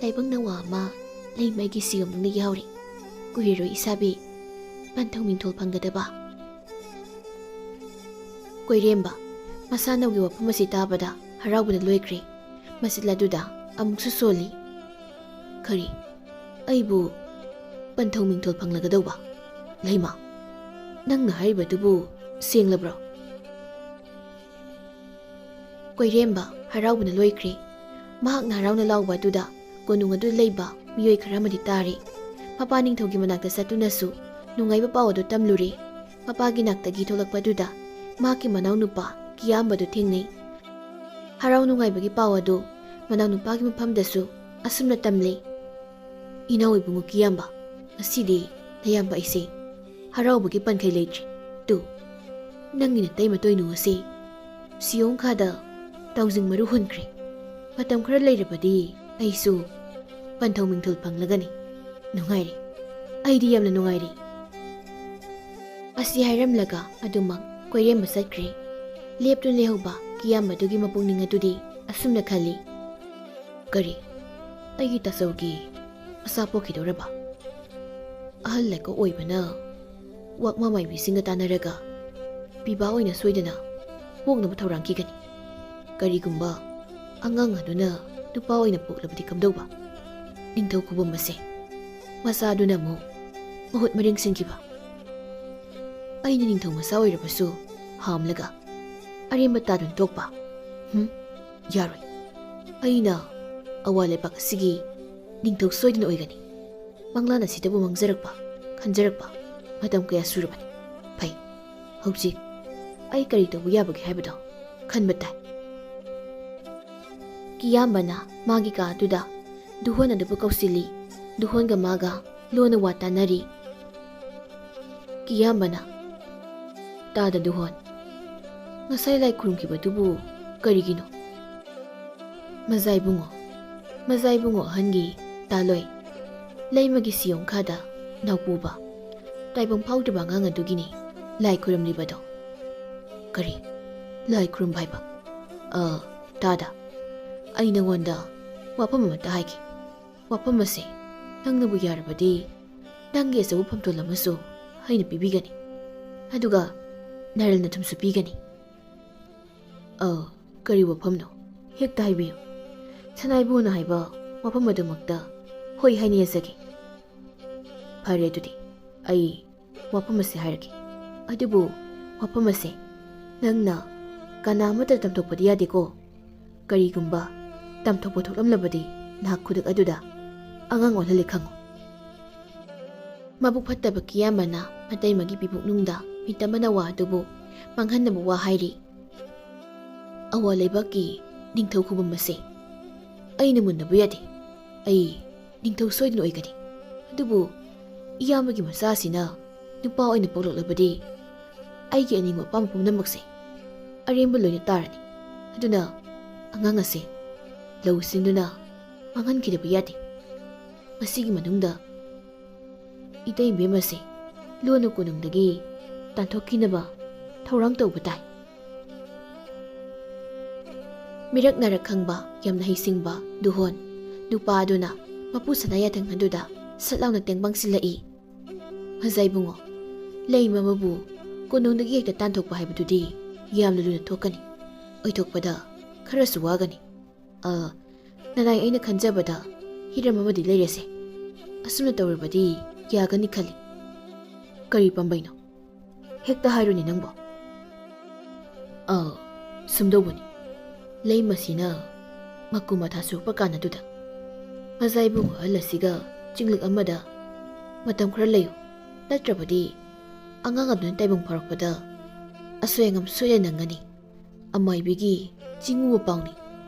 ꯂꯥꯏꯕꯛ ꯅꯋꯥ ꯑꯃ ꯂꯩꯃꯒꯤ ꯁꯤꯌꯣꯝ ꯅꯨꯡꯗ ꯌꯥꯎꯔꯤ꯫ ꯀꯨꯏꯔꯔꯣꯏ ꯏꯁꯥꯕꯤ ꯄꯟꯊꯧ ꯃꯤꯡꯊꯣꯜ ꯐꯪꯒꯗꯕ꯫" ꯀꯣꯏꯔꯦꯝꯕ ꯃꯁꯥꯅꯧꯒꯤ ꯋꯥꯐꯝ ꯑꯁꯤ ꯇꯥꯕꯗ ꯍꯔꯥꯎꯕꯅ ꯂꯣꯏꯈ꯭ꯔꯦ꯫ ꯃꯆꯤꯜ ꯑꯗꯨꯗ ꯑꯃꯨꯛꯁꯨ ꯁꯣꯜꯂꯤ, "ꯀꯔꯤ? ꯑꯩꯕꯨ ꯄꯟꯊꯧ ꯃꯤꯡꯊꯣꯜ ꯐꯪꯂꯒꯗꯧꯕ? ꯂꯩꯃ, ꯅꯪꯅ ꯍꯥꯏꯔꯤꯕꯗꯨꯕꯨ ꯁꯦꯡꯂꯕ꯭ꯔꯣ?" ꯀꯣꯏꯔꯦꯝꯕ ꯍꯔꯥꯎꯕꯅ ꯂꯣꯏꯈ꯭ꯔꯦ꯫ ꯃꯍꯥꯛꯅ ꯍꯔꯥꯎꯅ ꯂꯥꯎꯕ ꯑꯗꯨꯗ ꯀꯣꯅꯨꯡ ꯑꯗꯨꯗ ꯂꯩꯕ ꯃꯤꯑꯣꯏ ꯈꯔ ꯑꯃꯗꯤ ꯇꯥꯔꯤ꯫ ꯃꯄꯥ ꯅꯤꯡꯊꯧꯒꯤ ꯃꯅꯥꯛꯇ ꯆꯠꯇꯨꯅꯁꯨ ꯅꯨꯡꯉꯥꯏꯕ ꯄꯥꯎ ꯑꯗꯨ ꯇꯝꯂꯨꯔꯦ꯫ ꯃꯄꯥꯒꯤ ꯅꯥꯛꯇꯒꯤ ꯊꯣꯛꯂꯛꯄ ꯑꯗꯨꯗ ꯃꯍꯥꯛꯀꯤ ꯃꯅꯥꯎꯅꯨꯄꯥ ꯀꯤꯌꯥꯝꯕꯗꯨ ꯊꯦꯡꯅꯩ꯫ ꯍꯔꯥꯎ ꯅꯨꯡꯉꯥꯏꯕꯒꯤ ꯄꯥꯎ ꯑꯗꯨ ꯃꯅꯥꯎꯅꯨꯄꯥꯒꯤ ꯃꯐꯝꯗꯁꯨ ꯑꯁꯨꯝꯅ ꯇꯝꯂꯦ, "ꯏꯅꯥꯎ ꯏꯕꯨꯡꯉꯣ ꯀꯤꯌꯥꯝꯕ, ꯉꯁꯤꯗꯤ ꯅꯌꯥꯝꯕ ꯑꯩꯁꯦ ꯍꯔꯥꯎꯕꯒꯤ ꯄꯟꯈꯩ ꯂꯩꯇ꯭ꯔꯦ꯫ ꯇꯨ, ꯅꯪꯒꯤ ꯅꯇꯩꯃ ꯇꯣꯏꯅꯨ ꯑꯁꯤ ꯁꯤꯌꯣꯡꯈꯥꯗ ꯇꯥꯎꯖꯤꯡ ꯃꯔꯨ ꯍꯨꯟꯈ꯭ꯔꯦ꯫ ꯃꯇꯝ ꯈꯔ ꯂꯩꯔꯕꯗꯤ ꯑꯩꯁꯨ ꯄꯟꯊꯧ ꯃꯤꯡꯊꯣꯜ ꯐꯪꯂꯒꯅꯤ꯫ ꯅꯨꯡꯉꯥꯏꯔꯦ꯫ ꯑꯩꯗꯤ ꯌꯥꯝꯅ ꯅꯨꯡꯉꯥꯏꯔꯦ꯫" ꯑꯁꯤ ꯍꯥꯏꯔꯝꯂꯒ ꯑꯗꯨꯃꯛ ꯀꯣꯏꯔꯦꯝꯕ ꯆꯠꯈ꯭ꯔꯦ꯫ ꯂꯦꯞꯇꯨꯅ ꯂꯩꯍꯧꯕ ꯀꯤꯌꯥꯝꯕꯗꯨꯒꯤ ꯃꯄꯨꯛꯅꯤꯡ ꯑꯗꯨꯗꯤ ꯑꯁꯨꯝꯅ ꯈꯜꯂꯤ, "ꯀꯔꯤ, ꯑꯩꯒꯤ ꯇꯥꯆꯧꯒꯤ ꯃꯆꯥ ꯄꯣꯛꯈꯤꯗꯧꯔꯕ? ꯑꯍꯜ ꯂꯩꯀꯣ ꯑꯣꯏꯕꯅ ꯋꯥꯛꯃ ꯃꯥꯏꯕꯤꯁꯤꯡꯒ ꯇꯥꯟꯅꯔꯒ ꯄꯤꯕꯥ ꯑꯣꯏꯅ ꯁꯣꯏꯗꯅ ꯄꯣꯛꯅꯕ ꯊꯧꯔꯥꯡꯈꯤꯒꯅꯤ꯫ ꯀꯔꯤꯒꯨꯝꯕ ꯑꯉꯥꯡ ꯑꯗꯨꯅ ꯅꯨꯄꯥ ꯑꯣꯏꯅ ꯄꯣꯛꯂꯕꯗꯤ ꯀꯝꯗꯧꯕ? ꯅꯤꯡꯊꯧ ꯈꯨꯕꯝ ꯑꯁꯦ ꯃꯆꯥꯗꯨꯅ ꯑꯃꯨꯛ ꯃꯍꯨꯠ ꯃꯔꯦꯡ ꯁꯤꯟꯈꯤꯕ꯫ ꯑꯩꯅ ꯅꯤꯡꯊꯧ ꯃꯆꯥ ꯑꯣꯏꯔꯕꯁꯨ ꯍꯥꯝꯂꯒ ꯑꯔꯦꯝꯕ ꯇꯥꯗꯨꯅ ꯇꯣꯛꯄ꯫ ꯍꯨꯝ, ꯌꯥꯔꯣꯏ꯫ ꯑꯩꯅ ꯑꯋꯥ ꯂꯩꯕꯥꯛ ꯑꯁꯤꯒꯤ ꯅꯤꯡꯊꯧ ꯁꯣꯏꯗꯅ ꯑꯣꯏꯒꯅꯤ꯫ ꯃꯪꯂꯥꯟ ꯑꯁꯤꯗꯕꯨ ꯃꯪꯖꯔꯛꯄ, ꯈꯟꯖꯔꯛꯄ ꯃꯇꯝ ꯀꯌꯥ ꯁꯨꯔꯕꯅꯤ꯫ ꯐꯩ, ꯍꯧꯖꯤꯛ ꯑꯩ ꯀꯔꯤ ꯇꯧꯕ ꯌꯥꯕꯒꯦ ꯍꯥꯏꯕꯗꯣ ꯈꯟꯕ ꯇꯥꯏ꯫" ꯀꯤꯌꯥꯝꯕꯅ ꯃꯥꯒꯤ ꯀꯥ ꯑꯗꯨꯗ ꯗꯨꯍꯣꯟ ꯑꯗꯨꯕꯨ ꯀꯧꯁꯤꯜꯂꯤ꯫ ꯗꯨꯍꯣꯟꯒ ꯃꯥꯒ ꯂꯣꯟꯅ ꯋꯥ ꯇꯥꯅꯔꯤ꯫ ꯀꯤꯌꯥꯝꯕꯅ, "ꯇꯥꯗ ꯗꯨꯍꯣꯟ, ꯉꯁꯥꯏ ꯂꯥꯏ ꯈꯨꯔꯨꯝꯈꯤꯕꯗꯨꯕꯨ ꯀꯔꯤꯒꯤꯅꯣ?" "ꯃꯖꯥꯏꯕꯨꯡꯉꯣ, ꯃꯖꯥꯏꯕꯨꯡꯉꯣ ꯑꯍꯟꯒꯤ ꯇꯥꯂꯣꯏ, ꯂꯩꯃꯒꯤ ꯁꯤꯌꯣꯡꯈꯥꯗ ꯅꯥꯎꯄꯨꯕ, ꯇꯥꯏꯕꯪ ꯐꯥꯎꯗ꯭ꯔꯕ ꯑꯉꯥꯡ ꯑꯗꯨꯒꯤꯅꯤ ꯂꯥꯏ ꯈꯨꯔꯨꯝꯂꯤꯕꯗꯣ꯫" "ꯀꯔꯤ? ꯂꯥꯏ ꯈꯨꯔꯨꯝꯕ ꯍꯥꯏꯕ? ꯑ, ꯇꯥꯗ, ꯑꯩ ꯅꯉꯣꯟꯗ ꯋꯥꯐꯝ ꯑꯃꯇ ꯍꯥꯏꯒꯦ꯫ ꯋꯥꯐꯝ ꯑꯁꯦ ꯅꯪꯅꯕꯨ ꯌꯥꯔꯕꯗꯤ ꯅꯪꯒꯤ ꯑꯆꯧꯕ ꯐꯝꯇꯣꯜ ꯑꯃꯁꯨ ꯑꯩꯅ ꯄꯤꯕꯤꯒꯅꯤ꯫ ꯑꯗꯨꯒ ꯅꯔꯜꯅ ꯊꯨꯝꯁꯨ ꯄꯤꯒꯅꯤ꯫" "ꯑ, ꯀꯔꯤ ꯋꯥꯐꯝꯅꯣ? ꯍꯦꯛꯇ ꯍꯥꯏꯕꯤꯌꯨ꯫" "ꯁꯅꯥꯏꯕꯨꯅ ꯍꯥꯏꯕ ꯋꯥꯐꯝ ꯑꯗꯨꯃꯛꯇ ꯍꯣꯏ ꯍꯥꯏꯅ ꯌꯥꯖꯒꯦ꯫" "ꯐꯔꯦ, ꯑꯗꯨꯗꯤ ꯑꯩ ꯋꯥꯐꯝ ꯑꯁꯤ ꯍꯥꯏꯔꯒꯦ꯫ ꯑꯗꯨꯕꯨ ꯋꯥꯐꯝ ꯑꯁꯦ ꯅꯪꯅ ꯀꯅꯥ ꯑꯃꯠꯇ ꯇꯝꯊꯣꯛꯄꯗꯤ ꯌꯥꯗꯦꯀꯣ꯫ ꯀꯔꯤꯒꯨꯝꯕ ꯇꯝꯊꯣꯛꯄ ꯊꯣꯛꯂꯝꯂꯕꯗꯤ ꯅꯍꯥꯛ ꯈꯨꯗꯛ ꯑꯗꯨꯗ ꯑꯉꯥꯡ ꯑꯣꯜꯍꯜꯂꯦ ꯈꯪꯉꯨ꯫" ꯃꯕꯨꯛ ꯐꯠꯇꯕ ꯀꯤꯌꯥꯝꯕꯅ ꯃꯇꯩꯃꯒꯤ ꯄꯤꯕꯨꯛꯅꯨꯡꯗ ꯃꯤꯇꯝꯕꯅ ꯋꯥ ꯑꯗꯨꯕꯨ ꯃꯥꯡꯍꯟꯅꯕ ꯋꯥ ꯍꯥꯏꯔꯤ꯫ "ꯑꯋꯥ ꯂꯩꯕꯥꯛꯀꯤ ꯅꯤꯡꯊꯧ ꯈꯨꯕꯝ ꯑꯁꯦ ꯑꯩꯅ ꯃꯨꯟꯅꯕ ꯌꯥꯗꯦ꯫ ꯑꯩ ꯅꯤꯡꯊꯧ ꯁꯣꯏꯗꯅ ꯑꯣꯏꯒꯅꯤ꯫ ꯑꯗꯨꯕꯨ ꯏꯌꯥꯝꯕꯒꯤ ꯃꯆꯥꯁꯤꯅ ꯅꯨꯄꯥ ꯑꯣꯏꯅ ꯄꯣꯛꯂꯛꯂꯕꯗꯤ ꯑꯩꯒꯤ ꯑꯅꯤꯡꯕ ꯑꯄꯥꯝꯕ ꯄꯨꯝꯅꯃꯛꯁꯦ ꯑꯔꯦꯝꯕ ꯂꯣꯏꯅ ꯇꯥꯔꯅꯤ꯫ ꯑꯗꯨꯅ ꯑꯉꯥꯡ ꯑꯁꯦ ꯂꯧꯁꯤꯟꯗꯨꯅ ꯃꯥꯡꯍꯟꯈꯤꯗꯕ ꯌꯥꯗꯦ꯫ ꯃꯁꯤꯒꯤ ꯃꯅꯨꯡꯗ ꯏꯇꯩ ꯏꯕꯦꯝꯃꯁꯦ ꯂꯣꯟꯅ ꯀꯣꯅꯨꯡꯗꯒꯤ ꯇꯥꯟꯊꯣꯛꯈꯤꯅꯕ ꯊꯧꯔꯥꯡ ꯇꯧꯕ ꯇꯥꯏ꯫" ꯃꯤꯔꯛ ꯅꯥꯔꯛ ꯈꯪꯕ, ꯌꯥꯝꯅ ꯍꯩꯁꯤꯡꯕ ꯗꯨꯍꯣꯟ ꯅꯨꯄꯥ ꯑꯗꯨꯅ ꯃꯄꯨ ꯁꯅꯥ ꯌꯥꯊꯪ ꯑꯗꯨꯗ ꯁꯠ ꯂꯥꯎꯅ ꯇꯦꯡꯕꯥꯡꯁꯤꯜꯂꯛꯏ꯫ "ꯃꯖꯥ ꯏꯕꯨꯡꯉꯣ, ꯂꯩꯃ ꯑꯃꯕꯨ ꯀꯣꯅꯨꯡꯗꯒꯤ ꯍꯦꯛꯇ ꯇꯥꯟꯊꯣꯛꯄ ꯍꯥꯏꯕꯗꯨꯗꯤ ꯌꯥꯝꯅ ꯂꯨꯅ ꯊꯣꯛꯀꯅꯤ꯫ ꯑꯣꯏꯊꯣꯛꯄꯗ ꯈꯔꯁꯨ ꯋꯥꯒꯅꯤ꯫ ꯑ, ꯅꯅꯥꯏ, ꯑꯩꯅ ꯈꯟꯖꯕꯗ ꯍꯤꯔꯝ ꯑꯃꯗꯤ ꯂꯩꯔꯦꯁꯦ꯫ ꯑꯁꯨꯝꯅ ꯇꯧꯔꯕꯗꯤ ꯌꯥꯒꯅꯤ ꯈꯜꯂꯤ꯫" "ꯀꯔꯤ ꯄꯥꯝꯕꯩꯅꯣ? ꯍꯦꯛꯇ ꯍꯥꯏꯔꯨꯅꯦ ꯅꯪꯕꯣ꯫" "ꯑ, ꯁꯨꯝꯗꯧꯕꯅꯤ꯫ ꯂꯩꯃꯁꯤꯅ ꯃꯀꯨ ꯃꯊꯥ ꯁꯣꯛꯄ ꯀꯥꯟꯅꯗꯨꯗ ꯃꯖꯥ ꯏꯕꯨꯡꯉꯣ ꯑꯍꯜ ꯑꯁꯤꯒ ꯆꯤꯡꯂꯛ ꯑꯃꯗ ꯃꯇꯝ ꯈꯔ ꯂꯩꯌꯨ꯫ ꯅꯠꯇ꯭ꯔꯕꯗꯤ ꯑꯉꯥꯡ ꯑꯗꯨꯅ ꯇꯥꯏꯕꯪ ꯐꯥꯎꯔꯛꯄꯗ ꯑꯁꯣꯏ ꯑꯉꯥꯝ ꯁꯣꯏꯗꯅ ꯅꯪꯒꯅꯤ꯫ ꯑꯃꯥꯏꯕꯤꯒꯤ ꯆꯤꯡꯉꯨꯕ ꯄꯥꯎꯅꯤ꯫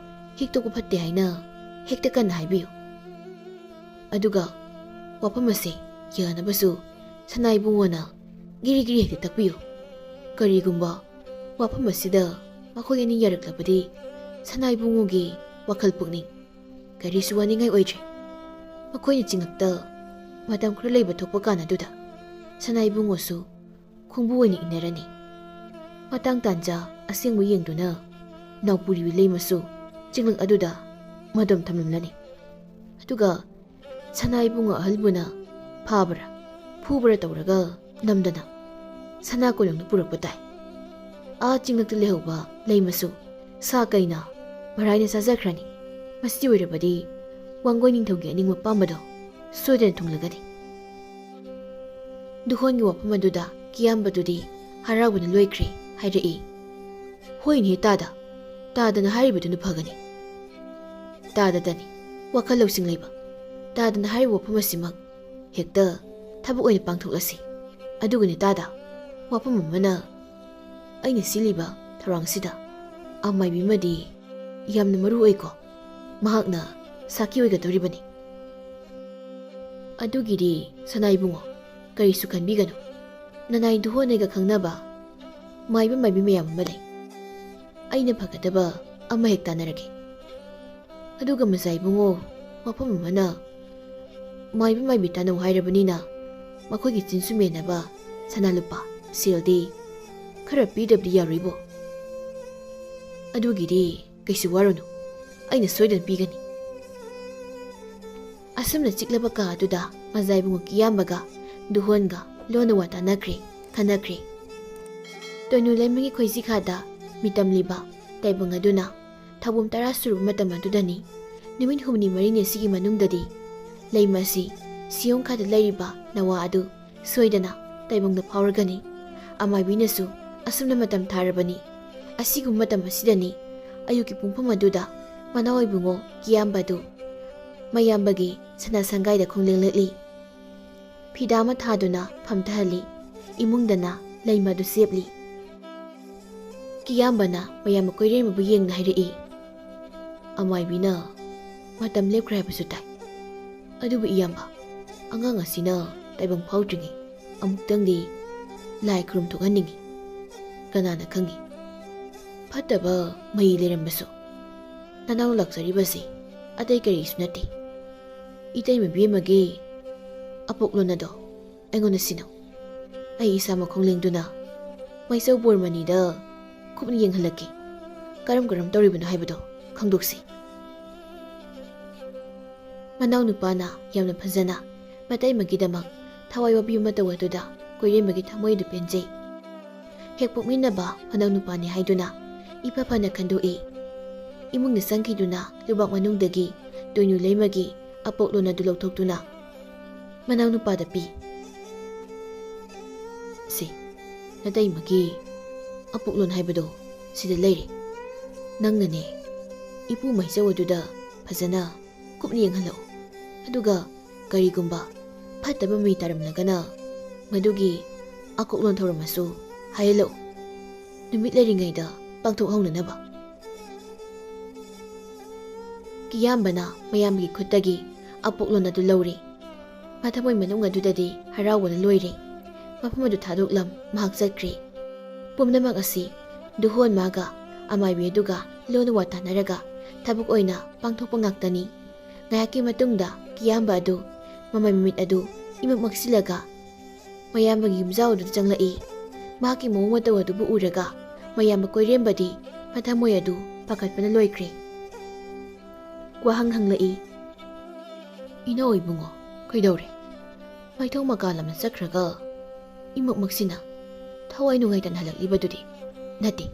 ꯍꯤꯛꯇꯣꯛꯄ ꯐꯠꯇꯦ ꯍꯥꯏꯅ ꯍꯦꯛꯇ ꯀꯟꯅ ꯍꯥꯏꯕꯤꯌꯨ꯫ ꯑꯗꯨꯒ ꯋꯥꯐꯝ ꯑꯁꯦ ꯌꯥꯅꯕꯁꯨ ꯁꯅꯥ ꯏꯕꯨꯡꯉꯣꯅ ꯒꯤꯔꯤ ꯒꯤꯔꯤ ꯍꯦꯛꯇ ꯇꯛꯄꯤꯌꯨ꯫ ꯀꯔꯤꯒꯨꯝꯕ ꯋꯥꯐꯝ ꯑꯁꯤꯗ ꯃꯈꯣꯏ ꯑꯅꯤ ꯌꯥꯔꯛꯂꯕꯗꯤ ꯁꯅꯥ ꯏꯕꯨꯡꯉꯣꯒꯤ ꯋꯥꯈꯜ ꯄꯨꯛꯅꯤꯡ ꯀꯔꯤꯁꯨ ꯋꯥꯅꯤꯡꯉꯥꯏ ꯑꯣꯏꯗ꯭ꯔꯦ꯫" ꯃꯈꯣꯏꯅ ꯆꯤꯡꯂꯛꯇ ꯃꯇꯝ ꯈꯔ ꯂꯩꯕ ꯊꯣꯛꯄ ꯀꯥꯟ ꯑꯗꯨꯗ ꯁꯅꯥ ꯏꯕꯨꯡꯉꯣꯁꯨ ꯈꯣꯡꯕꯨ ꯑꯣꯏꯅ ꯏꯟꯅꯔꯅꯤ꯫ ꯃꯇꯥꯡ ꯇꯥꯟꯖꯥ ꯑꯁꯦꯡꯕ ꯌꯦꯡꯗꯨꯅ ꯅꯥꯎꯄꯨꯔꯤꯕꯤ ꯂꯩꯃꯁꯨ ꯆꯤꯡꯂꯛ ꯑꯗꯨꯗ ꯃꯗꯣꯝ ꯊꯝꯂꯝꯂꯅꯤ꯫ ꯑꯗꯨꯒ ꯁꯅꯥ ꯏꯕꯨꯡꯉꯣ ꯑꯍꯜꯕꯨꯅ ꯐꯥꯕ꯭ꯔꯥ ꯐꯨꯕ꯭ꯔꯥ ꯇꯧꯔꯒ ꯅꯝꯗꯅ ꯁꯅꯥ ꯀꯣꯅꯨꯡꯗ ꯄꯨꯔꯛꯄ ꯇꯥꯏ꯫ ꯑꯥ ꯆꯤꯡꯂꯛꯇ ꯂꯩꯍꯧꯕ ꯂꯩꯃꯁꯨ ꯁꯥ ꯀꯩꯅ ꯃꯔꯥꯏꯅ ꯆꯥꯖꯈ꯭ꯔꯅꯤ꯫ ꯃꯁꯤ ꯑꯣꯏꯔꯕꯗꯤ ꯋꯥꯡꯒꯣꯏ ꯅꯤꯡꯊꯧꯒꯤ ꯑꯅꯤꯡꯕ ꯄꯥꯝꯕꯗꯣ ꯁꯣꯏꯗꯅ ꯊꯨꯡꯂꯒꯅꯤ꯫ ꯗꯨꯍꯣꯟꯒꯤ ꯋꯥꯐꯝ ꯑꯗꯨꯗ ꯀꯤꯌꯥꯝꯕꯗꯨꯗꯤ ꯍꯔꯥꯎꯕꯅ ꯂꯣꯏꯈ꯭ꯔꯦ ꯍꯥꯏꯔꯛꯏ꯫ "ꯍꯣꯏꯅꯦ ꯇꯥꯗ, ꯇꯥꯗꯅ ꯍꯥꯏꯔꯤꯕꯗꯨꯅ ꯐꯒꯅꯤ꯫ ꯇꯥꯗꯗꯅꯤ ꯋꯥꯈꯜ ꯂꯧꯁꯤꯡ ꯂꯩꯕ꯫ ꯇꯥꯗꯅ ꯍꯥꯏꯔꯤꯕ ꯋꯥꯐꯝ ꯑꯁꯤꯃꯛ ꯍꯦꯛꯇ ꯊꯕꯛ ꯑꯣꯏꯅ ꯄꯥꯡꯊꯣꯛꯂꯁꯤ꯫ ꯑꯗꯨꯒꯅꯦ ꯇꯥꯗ, ꯋꯥꯐꯝ ꯑꯃꯅ ꯑꯩꯅ ꯁꯤꯜꯂꯤꯕ ꯊꯧꯔꯥꯡꯁꯤꯗ ꯑꯃꯥꯏꯕꯤ ꯑꯃꯗꯤ ꯌꯥꯝꯅ ꯃꯔꯨ ꯑꯣꯏꯀꯣ꯫ ꯃꯍꯥꯛꯅ ꯁꯥꯈꯤ ꯑꯣꯏꯒꯗꯧꯔꯤꯕꯅꯤ꯫" "ꯑꯗꯨꯒꯤꯗꯤ ꯁꯅꯥ ꯏꯕꯨꯡꯉꯣ, ꯀꯔꯤꯁꯨ ꯈꯟꯕꯤꯒꯅꯨ꯫ ꯅꯅꯥꯏ ꯗꯨꯍꯣꯟ ꯑꯩꯒ ꯈꯪꯅꯕ ꯃꯥꯏꯕ ꯃꯥꯏꯕꯤ ꯃꯌꯥꯝ ꯑꯃ ꯂꯩ꯫ ꯑꯩꯅ ꯐꯒꯗꯕ ꯑꯃ ꯍꯦꯛ ꯇꯥꯟꯅꯔꯒꯦ꯫ ꯑꯗꯨꯒ ꯃꯖꯥ ꯏꯕꯨꯡꯉꯣ, ꯋꯥꯐꯝ ꯑꯃꯅ, ꯃꯥꯏꯕ ꯃꯥꯏꯕꯤ ꯇꯥꯟꯅꯧ ꯍꯥꯏꯔꯕꯅꯤꯅ ꯃꯈꯣꯏꯒꯤ ꯆꯤꯟ ꯁꯨꯃꯦꯟꯅꯕ ꯁꯅꯥ ꯂꯨꯄꯥ, ꯁꯦꯜꯗꯤ ꯈꯔ ꯄꯤꯗꯕꯗꯤ ꯌꯥꯔꯣꯏꯕꯣ꯫ ꯑꯗꯨꯒꯤꯗꯤ "ꯀꯩꯁꯨ ꯋꯥꯔꯨꯅꯨ, ꯑꯩꯅ ꯁꯣꯏꯗꯅ ꯄꯤꯒꯅꯤ"꯫ ꯑꯁꯨꯝꯅ ꯆꯤꯛꯂꯕ ꯀꯥ ꯑꯗꯨꯗ ꯃꯖꯥ ꯏꯕꯨꯡꯉꯣ ꯀꯤꯌꯥꯝꯕꯒ ꯗꯨꯍꯣꯟꯒ ꯂꯣꯟꯅ ꯋꯥ ꯇꯥꯅꯈ꯭ꯔꯦ, ꯈꯟꯅꯈ꯭ꯔꯦ꯫ ꯇꯣꯏꯅꯨ ꯂꯩꯃꯒꯤ ꯈꯣꯏꯖꯤꯈꯥꯗ ꯃꯤꯇꯝꯂꯤꯕ ꯇꯥꯏꯕꯪ ꯑꯗꯨꯅ ꯊꯧꯕꯝ ꯇꯔꯥ ꯁꯨꯔꯕ ꯃꯇꯝ ꯑꯗꯨꯗꯅꯤ꯫ ꯅꯨꯃꯤꯠ ꯍꯨꯝꯅꯤ ꯃꯔꯤꯅꯤ ꯑꯁꯤꯒꯤ ꯃꯅꯨꯡꯗꯗꯤ ꯂꯩꯃ ꯑꯁꯤ ꯁꯤꯌꯣꯡꯈꯥꯗ ꯂꯩꯔꯤꯕ ꯅꯋꯥ ꯑꯗꯨ ꯁꯣꯏꯗꯅ ꯇꯥꯏꯕꯪꯗ ꯐꯥꯎꯔꯒꯅꯤ꯫ ꯑꯃꯥꯏꯕꯤꯅꯁꯨ ꯑꯁꯨꯝꯅ ꯃꯇꯝ ꯊꯥꯔꯕꯅꯤ꯫ ꯑꯁꯤꯒꯨꯝꯕ ꯃꯇꯝ ꯑꯁꯤꯗꯅꯤ ꯑꯌꯨꯛꯀꯤ ꯄꯨꯡꯐꯝ ꯑꯗꯨꯗ ꯃꯅꯥꯎ ꯏꯕꯨꯡꯉꯣ ꯀꯤꯌꯥꯝꯕ ꯑꯗꯨ ꯃꯌꯥꯝꯕꯒꯤ ꯁꯅꯥ ꯁꯪꯒꯥꯏꯗ ꯈꯣꯡꯂꯦꯡꯂꯛꯂꯤ꯫ ꯐꯤꯗꯥ ꯑꯃ ꯊꯥꯗꯨꯅ ꯐꯝꯊꯍꯜꯂꯤ꯫ ꯏꯃꯨꯡꯗꯅ ꯂꯩꯃ ꯑꯗꯨ ꯆꯦꯞꯂꯤ꯫ ꯀꯤꯌꯥꯝꯕꯅ ꯃꯌꯥꯝꯕ ꯀꯣꯏꯔꯦꯝꯕꯕꯨ ꯌꯦꯡꯅ ꯍꯥꯏꯔꯛꯏ, "ꯑꯃꯥꯏꯕꯤꯅ ꯃꯇꯝ ꯂꯦꯞꯈ꯭ꯔꯦ ꯍꯥꯏꯕꯁꯨ ꯇꯥꯏ꯫ ꯑꯗꯨꯕꯨ ꯏꯌꯥꯝꯕ, ꯑꯉꯥꯡ ꯑꯁꯤꯅ ꯇꯥꯏꯕꯪ ꯐꯥꯎꯗ꯭ꯔꯤꯉꯩ ꯑꯃꯨꯛꯇꯪꯗꯤ ꯂꯥꯏ ꯈꯨꯔꯨꯝ ꯊꯣꯛꯍꯟꯅꯤꯡꯏ꯫ ꯀꯅꯥꯅ ꯈꯪꯏ, ꯐꯠꯇꯕ ꯃꯍꯤ ꯂꯩꯔꯝꯕꯁꯨ꯫ ꯅꯅꯥꯎ ꯂꯥꯛꯆꯔꯤꯕꯁꯤ ꯑꯇꯩ ꯀꯔꯤꯁꯨ ꯅꯠꯇꯦ, ꯏꯇꯩꯃ ꯕꯦꯝꯃꯒꯤ ꯑꯄꯣꯛꯂꯣꯟ ꯑꯗꯣ ꯑꯩꯉꯣꯟꯗ ꯁꯤꯟꯅꯧ꯫ ꯑꯩ ꯏꯁꯥ ꯃꯈꯣꯡ ꯂꯦꯡꯗꯨꯅ ꯃꯩꯆꯧ ꯕꯣꯔꯃꯅꯤꯗ ꯀꯨꯞꯅ ꯌꯦꯡꯍꯜꯂꯛꯀꯦ꯫ ꯀꯔꯝ ꯀꯔꯝ ꯇꯧꯔꯤꯕꯅꯣ ꯍꯥꯏꯕꯗꯣ ꯈꯪꯗꯣꯛꯁꯤ"꯫ ꯃꯅꯥꯎꯅꯨꯄꯥꯅ ꯌꯥꯝꯅ ꯐꯖꯅ ꯃꯇꯩꯃꯒꯤꯗꯃꯛ ꯊꯋꯥꯏ ꯋꯥꯕꯤꯕ ꯃꯇꯧ ꯑꯗꯨꯗ ꯀꯣꯏꯔꯦꯝꯕꯒꯤ ꯊꯃꯣꯏ ꯑꯗꯨ ꯄꯦꯟꯖꯩ꯫ ꯍꯦꯛ ꯄꯣꯛꯃꯤꯟꯅꯕ ꯃꯅꯥꯎꯅꯨꯄꯥꯅꯤ ꯍꯥꯏꯗꯨꯅ ꯏꯐ ꯐꯅ ꯈꯟꯗꯣꯛꯏ꯫ ꯏꯃꯨꯡꯗ ꯆꯪꯈꯤꯗꯨꯅ ꯂꯨꯕꯥꯛ ꯃꯅꯨꯡꯗꯒꯤ ꯇꯣꯏꯅꯨ ꯂꯩꯃꯒꯤ ꯑꯄꯣꯛꯂꯣꯟ ꯑꯗꯨ ꯂꯧꯊꯣꯛꯇꯨꯅ ꯃꯅꯥꯎꯅꯨꯄꯥꯗ ꯄꯤ꯫ "ꯁꯤ, ꯅꯇꯩꯃꯒꯤ ꯑꯄꯣꯛꯂꯣꯟ ꯍꯥꯏꯕꯗꯣ ꯁꯤꯗ ꯂꯩꯔꯦ꯫ ꯅꯪꯅꯅꯦ, ꯏꯄꯨ ꯃꯩꯆꯧ ꯑꯗꯨꯗ ꯐꯖꯅ ꯀꯨꯞꯅ ꯌꯦꯡꯍꯜꯂꯛꯎ꯫ ꯑꯗꯨꯒ ꯀꯔꯤꯒꯨꯝꯕ ꯐꯠꯇꯕ ꯃꯤ ꯇꯥꯔꯝꯂꯒꯅ ꯃꯗꯨꯒꯤ ꯑꯀꯣꯛꯂꯣꯟ ꯊꯧꯔꯝ ꯑꯁꯨ ꯍꯥꯏꯍꯜꯂꯛꯎ꯫ ꯅꯨꯃꯤꯠ ꯂꯩꯔꯤꯉꯩꯗ ꯄꯥꯡꯊꯣꯛꯍꯧꯅꯅꯕ"꯫ ꯀꯤꯌꯥꯝꯕꯅ ꯃꯌꯥꯝꯕꯒꯤ ꯈꯨꯠꯇꯒꯤ ꯑꯄꯣꯛꯂꯣꯟ ꯑꯗꯨ ꯂꯧꯔꯦ꯫ ꯃꯊꯃꯣꯏ ꯃꯅꯨꯡ ꯑꯗꯨꯗꯗꯤ ꯍꯔꯥꯎꯕꯅ ꯂꯣꯏꯔꯦ꯫ ꯃꯐꯝ ꯑꯗꯨ ꯊꯥꯗꯣꯛꯂꯝ ꯃꯍꯥꯛ ꯆꯠꯈ꯭ꯔꯦ꯫ ꯄꯨꯝꯅꯃꯛ ꯑꯁꯤ ꯗꯨꯍꯣꯟ ꯃꯥꯒ ꯑꯃꯥꯏꯕꯤ ꯑꯗꯨꯒ ꯂꯣꯟꯅ ꯋꯥ ꯇꯥꯅꯔꯒ ꯊꯕꯛ ꯑꯣꯏꯅ ꯄꯥꯡꯊꯣꯛꯄ ꯉꯥꯛꯇꯅꯤ꯫ ꯉꯥꯏꯍꯥꯛꯀꯤ ꯃꯇꯨꯡꯗ ꯀꯤꯌꯥꯝꯕ ꯑꯗꯨ ꯃꯃꯩ ꯃꯃꯤꯠ ꯑꯗꯨ ꯏꯃꯛ ꯃꯛꯁꯤꯜꯂꯒ ꯃꯌꯥꯝꯕꯒꯤ ꯌꯨꯝꯖꯥꯎ ꯑꯗꯨꯗ ꯆꯪꯂꯛꯏ꯫ ꯃꯍꯥꯛꯀꯤ ꯃꯑꯣꯡ ꯃꯇꯧ ꯑꯗꯨꯕꯨ ꯎꯔꯒ ꯃꯌꯥꯝꯕ ꯀꯣꯏꯔꯦꯝꯕꯗꯤ ꯃꯊꯃꯣꯏ ꯑꯗꯨ ꯄꯥꯈꯠꯄꯅ ꯂꯣꯏꯈ꯭ꯔꯦ꯫ ꯋꯥꯍꯪ ꯍꯪꯂꯛꯏ꯫ "ꯏꯅꯥꯎ ꯏꯕꯨꯡꯉꯣ, ꯀꯩꯗꯧꯔꯦ? ꯃꯥꯏꯊꯣꯡ ꯃꯀꯥ ꯂꯝꯅ ꯆꯠꯈ꯭ꯔꯒ ꯏꯃꯛꯃꯛꯁꯤꯅ ꯊꯋꯥꯏ ꯅꯨꯡꯉꯥꯏꯇꯅ ꯍꯜꯂꯛꯂꯤꯕꯗꯨꯗꯤ ꯅꯠꯇꯦ꯫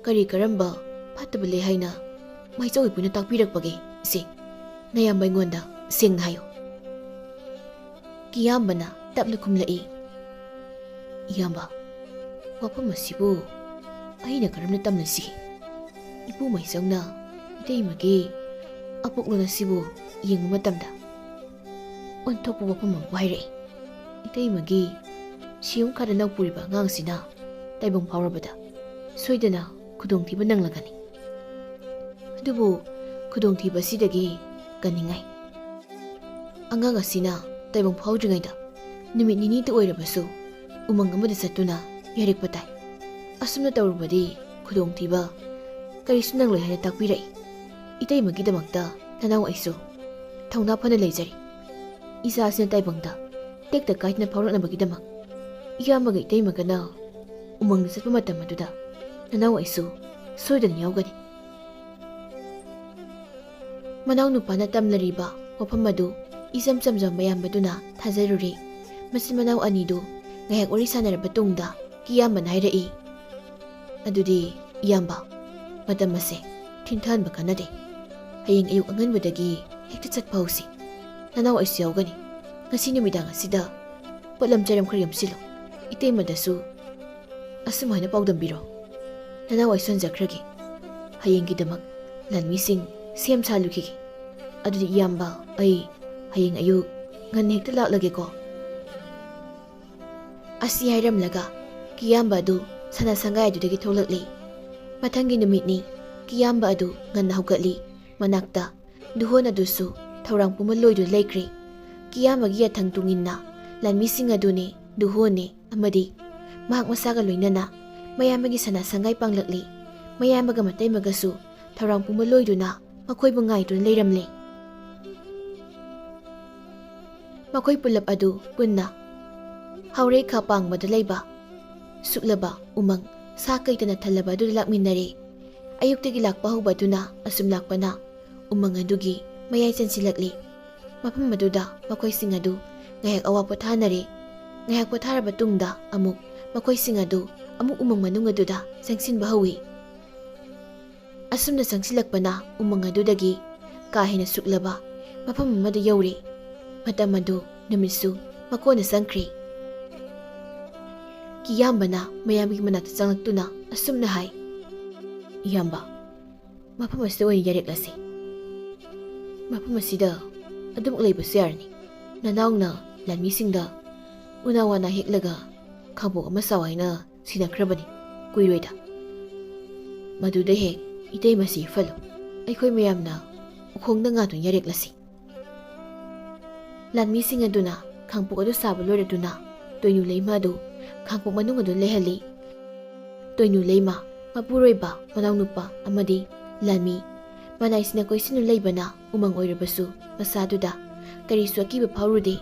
ꯀꯔꯤ ꯀꯔꯝꯕ ꯐꯠꯇꯕ ꯂꯩ ꯍꯥꯏꯅ ꯃꯥꯏꯆꯧ ꯏꯄꯨꯅ ꯇꯥꯛꯄꯤꯔꯛꯄꯒꯦ? ꯁꯦ, ꯅꯌꯥꯝꯕ ꯑꯩꯉꯣꯟꯗ ꯁꯦꯡꯅ ꯍꯥꯏꯌꯨ꯫" ꯀꯤꯌꯥꯝꯕꯅ ꯇꯞꯅ ꯈꯨꯝꯂꯛꯏ꯫ "ꯏꯌꯥꯝꯕ, ꯋꯥꯐꯝ ꯑꯁꯤꯕꯨ ꯑꯩꯅ ꯀꯔꯝꯅ ꯇꯝꯅꯁꯤꯒꯦ? ꯏꯄꯨ ꯃꯥꯏꯆꯧꯅ ꯏꯇꯩꯃꯒꯤ ꯑꯄꯣꯛꯂꯣꯟ ꯑꯁꯤꯕꯨ ꯌꯦꯡꯕ ꯃꯇꯝꯗ ꯑꯣꯟꯊꯣꯛꯄ ꯋꯥꯐꯝ ꯑꯃꯕꯨ ꯍꯥꯏꯔꯛꯏ꯫ ꯏꯇꯩꯃꯒꯤ ꯁꯤꯌꯨꯝ ꯈꯥꯗꯅ ꯄꯨꯔꯤꯕ ꯑꯉꯥꯡꯁꯤꯅ ꯇꯥꯏꯕꯪ ꯐꯥꯎꯔꯕꯗ ꯁꯣꯏꯗꯅ ꯈꯨꯗꯣꯡꯊꯤꯕ ꯅꯪꯂꯒꯅꯤ꯫ ꯑꯗꯨꯕꯨ ꯈꯨꯗꯣꯡꯊꯤꯕ ꯑꯁꯤꯗꯒꯤ ꯀꯟꯅꯤꯡꯉꯥꯏ ꯑꯉꯥꯡ ꯑꯁꯤꯅ ꯇꯥꯏꯕꯪ ꯐꯥꯎꯗ꯭ꯔꯤꯉꯩꯗ ꯅꯨꯃꯤꯠ ꯅꯤꯅꯤꯇ ꯑꯣꯏꯔꯕꯁꯨ ꯎꯃꯪ ꯑꯃꯗ ꯆꯠꯇꯨꯅ ꯌꯥꯏꯔꯛꯄ ꯇꯥꯏ꯫ ꯑꯁꯨꯝꯅ ꯇꯧꯔꯕꯗꯤ ꯈꯨꯗꯣꯡꯊꯤꯕ ꯀꯔꯤꯁꯨ ꯅꯪꯂꯣꯏ ꯍꯥꯏꯅ ꯇꯥꯛꯄꯤꯔꯛꯏ꯫ ꯏꯇꯩꯃꯒꯤꯗꯃꯛꯇ ꯅꯅꯥꯎ ꯑꯩꯁꯨ ꯊꯧꯅꯥ ꯐꯅ ꯂꯩꯖꯔꯤ꯫ ꯏꯆꯥꯁꯤꯅ ꯇꯥꯏꯕꯪꯗ ꯇꯦꯛꯇ ꯀꯥꯏꯗꯅ ꯐꯥꯎꯔꯛꯅꯕꯒꯤꯗꯃꯛ ꯏꯌꯥꯝꯕꯒ ꯏꯇꯩꯃꯒꯅ ꯎꯃꯪꯗ ꯆꯠꯄ ꯃꯇꯝ ꯑꯗꯨꯗ ꯅꯅꯥꯎ ꯑꯩꯁꯨ ꯁꯣꯏꯗꯅ ꯌꯥꯎꯒꯅꯤ꯫" ꯃꯅꯥꯎꯅꯨꯄꯥꯅ ꯇꯝꯂꯔꯤꯕ ꯋꯥꯐꯝ ꯑꯗꯨ ꯏꯆꯝ ꯆꯝꯖꯕ ꯃꯌꯥꯝꯕꯗꯨꯅ ꯊꯥꯖꯔꯨꯔꯦ꯫ ꯃꯆꯤꯟ ꯃꯅꯥꯎ ꯑꯅꯤꯗꯨ ꯉꯥꯏꯍꯥꯛ ꯋꯥꯔꯤ ꯁꯥꯟꯅꯔꯕ ꯇꯨꯡꯗ ꯀꯤꯌꯥꯝꯕꯅ ꯍꯥꯏꯔꯛꯏ, "ꯑꯗꯨꯗꯤ ꯏꯌꯥꯝꯕ, ꯃꯇꯝ ꯑꯁꯦ ꯊꯤꯟꯊꯍꯟꯕ ꯀꯥꯟꯅꯗꯦ꯫ ꯍꯌꯦꯡ ꯑꯌꯨꯛ ꯑꯉꯟꯕꯗꯒꯤ ꯍꯦꯛꯇ ꯆꯠꯄ ꯍꯧꯁꯤ꯫ ꯅꯅꯥꯎ ꯑꯩꯁꯨ ꯌꯥꯎꯒꯅꯤ꯫ ꯉꯁꯤ ꯅꯨꯃꯤꯗꯥꯡ ꯑꯁꯤꯗ ꯄꯣꯠꯂꯝ ꯆꯩꯔꯝ ꯈꯔ ꯌꯣꯝꯁꯤꯜꯂꯨ꯫ ꯏꯇꯩꯃꯗꯁꯨ ꯑꯁꯨꯝ ꯍꯥꯏꯅ ꯄꯥꯎꯗꯝꯕꯤꯔꯣ꯫ ꯅꯅꯥꯎ ꯑꯩꯁꯨ ꯍꯟꯖꯈ꯭ꯔꯒꯦ꯫ ꯍꯌꯦꯡꯒꯤꯗꯃꯛ ꯂꯥꯟꯃꯤꯁꯤꯡ ꯁꯦꯝ ꯁꯥ ꯂꯨꯈꯤꯒꯦ꯫ ꯑꯗꯨꯗꯤ ꯏꯌꯥꯝꯕ, ꯑꯩ ꯍꯌꯦꯡ ꯑꯌꯨꯛ ꯉꯟꯅ ꯍꯦꯛꯇ ꯂꯥꯛꯂꯒꯦꯀꯣ꯫" ꯑꯁꯤ ꯍꯥꯏꯔꯝꯂꯒ ꯀꯤꯌꯥꯝꯕ ꯑꯗꯨ ꯁꯅꯥ ꯁꯪꯒꯥꯏ ꯑꯗꯨꯗꯒꯤ ꯊꯣꯛꯂꯛꯂꯦ꯫ ꯃꯊꯪꯒꯤ ꯅꯨꯃꯤꯠꯅꯤ꯫ ꯀꯤꯌꯥꯝꯕ ꯑꯗꯨ ꯉꯟꯅ ꯍꯧꯒꯠꯂꯤ꯫ ꯃꯅꯥꯛꯇ ꯗꯨꯍꯣꯟ ꯑꯗꯨꯁꯨ ꯊꯧꯔꯥꯡ ꯄꯨꯝꯕ ꯂꯣꯏꯗꯨꯅ ꯂꯩꯈ꯭ꯔꯦ꯫ ꯀꯤꯌꯥꯝꯕꯒꯤ ꯌꯥꯊꯪ ꯇꯨꯡꯏꯟꯅ ꯂꯥꯟꯃꯤꯁꯤꯡ ꯑꯗꯨꯅꯦ, ꯗꯨꯍꯣꯟꯅꯦ ꯑꯃꯗꯤ ꯃꯍꯥꯛ ꯃꯁꯥꯒ ꯂꯣꯏꯅꯅ ꯃꯌꯥꯝꯕꯒꯤ ꯁꯅꯥ ꯁꯪꯒꯥꯏ ꯄꯥꯡꯂꯛꯂꯤ꯫ ꯃꯌꯥꯝꯕꯒ ꯃꯇꯩꯃꯒꯁꯨ ꯊꯧꯔꯥꯡ ꯄꯨꯝꯕ ꯂꯣꯏꯗꯨꯅ ꯃꯈꯣꯏꯕꯨ ꯉꯥꯏꯗꯨꯅ ꯂꯩꯔꯝꯂꯦ꯫ ꯃꯈꯣꯏ ꯄꯨꯂꯞ ꯑꯗꯨ ꯄꯨꯟꯅ ꯍꯥꯎꯔꯩ ꯈꯥ ꯄꯥꯡꯕꯗ ꯂꯩꯕ ꯁꯨꯛꯂꯕ ꯎꯃꯪ ꯁꯥ ꯀꯩꯇꯅ ꯊꯜꯂꯕ ꯑꯗꯨꯗ ꯂꯥꯛꯃꯤꯟꯅꯔꯦ꯫ ꯑꯌꯨꯛꯇꯒꯤ ꯂꯥꯛꯄ ꯍꯧꯕ ꯑꯗꯨꯅ ꯑꯁꯨꯝ ꯂꯥꯛꯄꯅ ꯎꯃꯪ ꯑꯗꯨꯒꯤ ꯃꯌꯥꯏ ꯆꯟꯁꯤꯜꯂꯛꯂꯤ꯫ ꯃꯐꯝ ꯑꯗꯨꯗ ꯃꯈꯣꯏꯁꯤꯡ ꯑꯗꯨ ꯉꯥꯏꯍꯥꯛ ꯑꯋꯥ ꯄꯣꯊꯥꯅꯔꯦ꯫ ꯉꯥꯏꯍꯥꯛ ꯄꯣꯊꯥꯔꯕ ꯇꯨꯡꯗ ꯑꯃꯨꯛ ꯃꯈꯣꯏꯁꯤꯡ ꯑꯗꯨ ꯑꯃꯨꯛ ꯎꯃꯪ ꯃꯅꯨꯡ ꯑꯗꯨꯗ ꯆꯪꯁꯤꯟꯕ ꯍꯧꯏ꯫ ꯑꯁꯨꯝꯅ ꯆꯪꯁꯤꯜꯂꯛꯄꯅ ꯎꯃꯪ ꯑꯗꯨꯗꯒꯤ ꯀꯥ ꯍꯦꯟꯅ ꯁꯨꯛꯂꯕ ꯃꯐꯝ ꯑꯃꯗ ꯌꯧꯔꯦ꯫ ꯃꯇꯝ ꯑꯗꯨ ꯅꯨꯃꯤꯠꯁꯨ ꯃꯀꯣꯟꯅ ꯆꯪꯈ꯭ꯔꯦ꯫ ꯀꯤꯌꯥꯝꯕꯅ ꯃꯌꯥꯝꯒꯤ ꯃꯅꯥꯛꯇ ꯆꯪꯂꯛꯇꯨꯅ ꯑꯁꯨꯝꯅ ꯍꯥꯏ, "ꯏꯌꯥꯝꯕ, ꯃꯐꯝ ꯑꯁꯤꯗ ꯑꯣꯏꯅ ꯌꯥꯔꯦꯛꯂꯁꯤ꯫ ꯃꯐꯝ ꯑꯁꯤꯗ ꯑꯗꯨꯃꯛ ꯂꯩꯕꯁꯨ ꯌꯥꯔꯅꯤ꯫ ꯅꯅꯥꯎꯅ ꯂꯥꯟꯃꯤꯁꯤꯡꯗ ꯎꯅꯥ ꯋꯥꯅꯥ ꯍꯦꯛꯂꯒ ꯈꯥꯡꯄꯣꯛ ꯑꯃ ꯁꯥꯎ ꯍꯥꯏꯅ ꯁꯤꯟꯅꯈ꯭ꯔꯕꯅꯤ ꯀꯨꯏꯔꯣꯏꯗ꯫ ꯃꯗꯨꯗ ꯍꯦꯛ ꯏꯇꯩꯃꯁꯤ ꯐꯜꯂꯨ꯫ ꯑꯩꯈꯣꯏ ꯃꯌꯥꯝꯅ ꯎꯈꯣꯡꯗ ꯉꯥꯗꯨꯅ ꯌꯥꯔꯦꯛꯂꯁꯤ"꯫ ꯂꯥꯟꯃꯤꯁꯤꯡ ꯑꯗꯨꯅ ꯈꯥꯡꯄꯣꯛ ꯑꯗꯨ ꯁꯥꯕ ꯂꯣꯏꯔꯗꯨꯅ ꯇꯣꯏꯅꯨ ꯂꯩꯃ ꯑꯗꯨ ꯈꯥꯡꯄꯣꯛ ꯃꯅꯨꯡ ꯑꯗꯨ ꯂꯩꯍꯜꯂꯤ꯫ ꯇꯣꯏꯅꯨ ꯂꯩꯃ ꯃꯄꯨꯔꯣꯏꯕ ꯃꯅꯥꯎꯅꯨꯄꯥ ꯑꯃꯗꯤ ꯂꯥꯟꯃꯤ ꯃꯅꯥꯏꯁꯤꯅ ꯀꯣꯏꯁꯤꯟꯅ ꯂꯩꯕꯅ ꯎꯃꯪ ꯑꯣꯏꯔꯕꯁꯨ ꯃꯁꯥꯗꯨꯗ ꯀꯔꯤꯁꯨ ꯑꯀꯤꯕ ꯐꯥꯎꯔꯨꯗꯦ꯫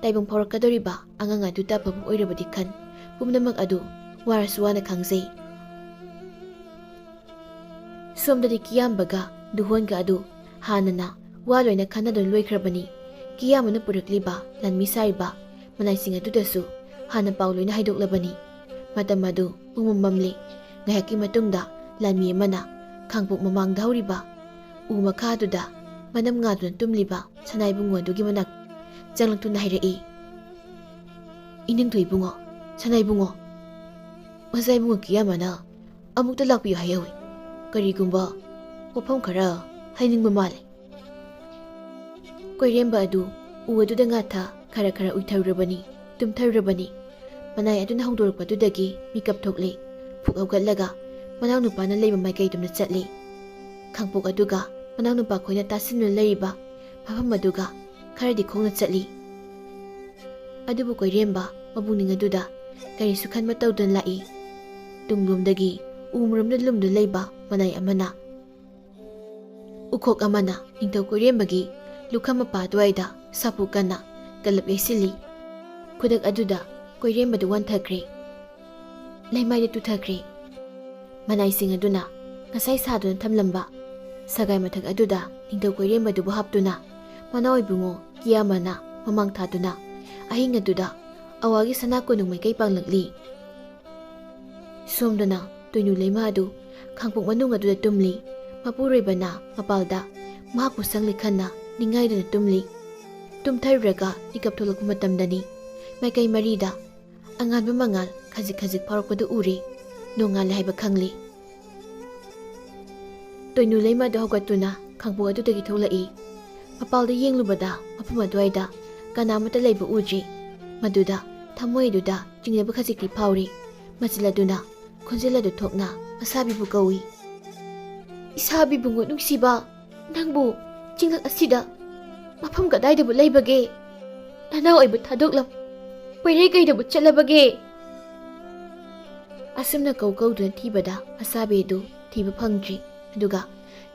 ꯇꯥꯏꯕꯪ ꯐꯥꯎꯔꯛꯀꯗꯧꯔꯤꯕ ꯑꯉꯥꯡ ꯑꯗꯨꯇ ꯑꯐꯕ ꯑꯣꯏꯔꯕꯗꯤ ꯈꯟ ꯄꯨꯝꯅꯃꯛ ꯑꯗꯨ ꯋꯥꯔꯁꯨ ꯋꯥꯅ ꯈꯥꯡꯖꯩ꯫ ꯁꯣꯝꯗꯗꯤ ꯀꯤꯌꯥꯝꯕꯒ ꯗꯨꯍꯣꯟꯒ ꯑꯗꯨ ꯍꯥꯟꯅꯅ ꯋꯥ ꯂꯣꯏꯅ ꯈꯟꯅꯗꯨꯅ ꯂꯣꯏꯈ꯭ꯔꯕꯅꯤ꯫ ꯀꯤꯌꯥꯝꯕꯅ ꯄꯨꯔꯛꯂꯤꯕ ꯂꯥꯟꯃꯤ ꯁꯥꯔꯤꯕ ꯃꯅꯥꯏꯁꯤꯡ ꯑꯗꯨꯗꯁꯨ ꯍꯥꯟꯅ ꯄꯥꯎ ꯂꯣꯏꯅ ꯍꯥꯏꯗꯣꯛꯂꯕꯅꯤ꯫ ꯃꯇꯝ ꯑꯗꯨ ꯄꯨꯡꯃꯝ ꯃꯝꯂꯤ꯫ ꯉꯥꯏꯍꯥꯛꯀꯤ ꯃꯇꯨꯡꯗ ꯂꯥꯟꯃꯤ ꯑꯃꯅ ꯈꯥꯡꯄꯣꯛ ꯃꯃꯥꯡꯗ ꯍꯧꯔꯤꯕ ꯎ ꯃꯈꯥꯗꯨꯗ ꯃꯅꯝ ꯉꯥꯗꯨꯅ ꯇꯨꯝꯂꯤꯕ ꯁꯅꯥꯏꯕꯨꯡꯉꯣ ꯑꯗꯨꯒꯤ ꯃꯅꯥꯛ ꯆꯪꯂꯛꯇꯨꯅ ꯍꯥꯏꯔꯛꯏ, "ꯏꯅꯤꯡꯊꯧ ꯏꯕꯨꯡꯉꯣ, ꯁꯅꯥꯏꯕꯨꯡꯉꯣ, ꯃꯆꯥ ꯏꯕꯨꯡꯉꯣ ꯀꯤꯌꯥꯝꯕꯅ ꯑꯃꯨꯛꯇ ꯂꯥꯛꯄꯤꯌꯨ ꯍꯥꯏꯍꯧꯏ꯫ ꯀꯔꯤꯒꯨꯝꯕ ꯋꯥꯐꯝ ꯈꯔ ꯍꯥꯏꯅꯤꯡꯕ ꯃꯥꯜꯂꯦ"꯫ ꯀꯣꯏꯔꯦꯝꯕ ꯑꯗꯨ ꯎ ꯑꯗꯨꯗ ꯉꯥꯊ ꯈꯔ ꯈꯔ ꯎꯏꯊꯔꯨꯔꯕꯅꯤ, ꯇꯨꯝꯊꯔꯨꯔꯕꯅꯤ꯫ ꯃꯅꯥꯏ ꯑꯗꯨꯅ ꯍꯧꯗꯣꯔꯛꯄꯗꯨꯗꯒꯤ ꯃꯤꯀꯞ ꯊꯣꯛꯂꯦ꯫ ꯐꯨꯛ ꯍꯧꯒꯠꯂꯒ ꯃꯅꯥꯎꯅꯨꯄꯥꯅ ꯂꯩꯕ ꯃꯥꯏꯀꯩꯗꯨꯝꯗ ꯆꯠꯂꯦ꯫ ꯈꯥꯡꯄꯣꯛ ꯑꯗꯨꯒ ꯃꯅꯥꯎꯅꯨꯄꯥ ꯈꯣꯏꯅ ꯇꯥꯁꯤꯟꯗꯨꯅ ꯂꯩꯔꯤꯕ ꯃꯐꯝ ꯑꯗꯨꯒ ꯈꯔꯗꯤ ꯈꯣꯡꯅ ꯆꯠꯂꯤ꯫ ꯑꯗꯨꯕꯨ ꯀꯣꯏꯔꯦꯝꯕ ꯃꯕꯨꯛꯅꯤꯡ ꯑꯗꯨꯗ ꯀꯔꯤꯁꯨ ꯈꯟꯕ ꯇꯧꯗꯅ ꯂꯥꯛꯏ꯫ ꯇꯨꯡꯂꯣꯝꯗꯒꯤ ꯎ ꯃꯔꯨꯝꯗ ꯂꯨꯝꯗꯨꯅ ꯂꯩꯕ ꯃꯅꯥꯏ ꯑꯃꯅ ꯎꯈꯣꯛ ꯑꯃꯅ ꯅꯤꯡꯊꯧ ꯀꯣꯏꯔꯦꯝꯕꯒꯤ ꯂꯨꯈꯝ ꯃꯄꯥ ꯑꯗꯨꯋꯥꯏꯗ ꯁꯥꯐꯨ ꯀꯟꯅ ꯀꯜꯂꯞ ꯌꯩꯁꯤꯜꯂꯤ꯫ ꯈꯨꯗꯛ ꯑꯗꯨꯗ ꯀꯣꯏꯔꯦꯝꯕꯗꯨ ꯋꯥꯟꯊꯈ꯭ꯔꯦ꯫ ꯂꯩꯃꯥꯏꯗ ꯇꯨꯊꯈ꯭ꯔꯦ꯫ ꯃꯅꯥꯏꯁꯤꯡ ꯑꯗꯨꯅ ꯉꯁꯥꯏ ꯁꯥꯗꯨꯅ ꯊꯝꯂꯝꯕ ꯁꯒꯥꯏ ꯃꯊꯛ ꯑꯗꯨꯗ ꯅꯤꯡꯊꯧ ꯀꯣꯏꯔꯦꯝꯕꯗꯨꯕꯨ ꯍꯥꯞꯇꯨꯅ ꯃꯅꯥꯎ ꯑꯣꯏꯕꯨꯡꯉꯣ ꯀꯤꯌꯥꯃꯅ ꯃꯃꯥꯡ ꯊꯥꯗꯨꯅ ꯑꯍꯤꯡ ꯑꯗꯨꯗ ꯑꯋꯥꯒꯤ ꯁꯅꯥ ꯀꯣꯅꯨꯡ ꯃꯥꯏꯀꯩ ꯄꯥꯡꯂꯛꯂꯤ꯫ ꯁꯣꯝꯗꯅ ꯇꯣꯏꯅꯨ ꯂꯩꯃ ꯑꯗꯨ ꯈꯥꯡꯄꯣꯛ ꯃꯅꯨꯡ ꯑꯗꯨꯗ ꯇꯨꯝꯂꯤ꯫ ꯃꯄꯨꯔꯣꯏꯕꯅ ꯃꯄꯥꯜꯗ ꯃꯍꯥꯛꯄꯨ ꯁꯪꯂꯤ ꯈꯟꯅ ꯅꯤꯡꯉꯥꯏꯗꯨꯅ ꯇꯨꯝꯂꯤ꯫ ꯇꯨꯝꯊꯔꯨꯔꯒ ꯃꯤꯀꯞ ꯊꯣꯛꯂꯛꯄ ꯃꯇꯝꯗꯅꯤ ꯃꯥꯏꯀꯩ ꯃꯔꯤꯗ ꯑꯉꯥꯟꯕ ꯃꯉꯥꯜ ꯈꯖꯤꯛ ꯈꯖꯤꯛ ꯐꯥꯎꯔꯛꯄꯗꯨ ꯎꯔꯤ꯫ ꯅꯣꯡꯉꯥꯜꯂꯦ ꯍꯥꯏꯕ ꯈꯪꯂꯤ꯫ ꯇꯣꯏꯅꯨ ꯂꯩꯃ ꯑꯗꯨ ꯍꯧꯒꯠꯇꯨꯅ ꯈꯥꯡꯄꯣꯛ ꯑꯗꯨꯗꯒꯤ ꯊꯣꯛꯂꯛꯏ꯫ ꯃꯄꯥꯜꯗ ꯌꯦꯡꯂꯨꯕꯗ ꯃꯐꯝ ꯑꯗꯨꯋꯥꯏꯗ ꯀꯅꯥ ꯑꯃꯠꯇ ꯂꯩꯕ ꯎꯗ꯭ꯔꯤ꯫ ꯃꯗꯨꯗ ꯊꯃꯣꯏ ꯑꯗꯨꯗ ꯆꯤꯡꯅꯕ ꯈꯖꯤꯛꯇꯤ ꯐꯥꯎꯔꯤ꯫ ꯃꯆꯤꯜ ꯑꯗꯨꯅ ꯈꯣꯟꯖꯦꯜ ꯑꯗꯨ ꯊꯣꯛꯅ ꯑꯁꯥꯕꯤꯕꯨ ꯀꯧꯏ꯫ "ꯏꯁꯥꯕꯤꯕꯨꯡꯉꯣ ꯅꯨꯡꯁꯤꯕ, ꯅꯪꯕꯨ ꯆꯤꯡꯂꯛ ꯑꯁꯤꯗ ꯃꯐꯝ ꯀꯗꯥꯏꯗꯕꯨ ꯂꯩꯕꯒꯦ? ꯅꯅꯥꯎ ꯑꯩꯕꯨ ꯊꯥꯗꯣꯛꯂꯝ ꯄꯩꯔꯩ ꯀꯩꯗꯕꯨ ꯆꯠꯂꯕꯒꯦ?" ꯑꯁꯨꯝꯅ ꯀꯧ ꯀꯧꯗꯨꯅ ꯊꯤꯕꯗ ꯑꯁꯥꯕꯤ ꯑꯗꯨ ꯊꯤꯕ ꯐꯪꯗ꯭ꯔꯤ꯫ ꯑꯗꯨꯒ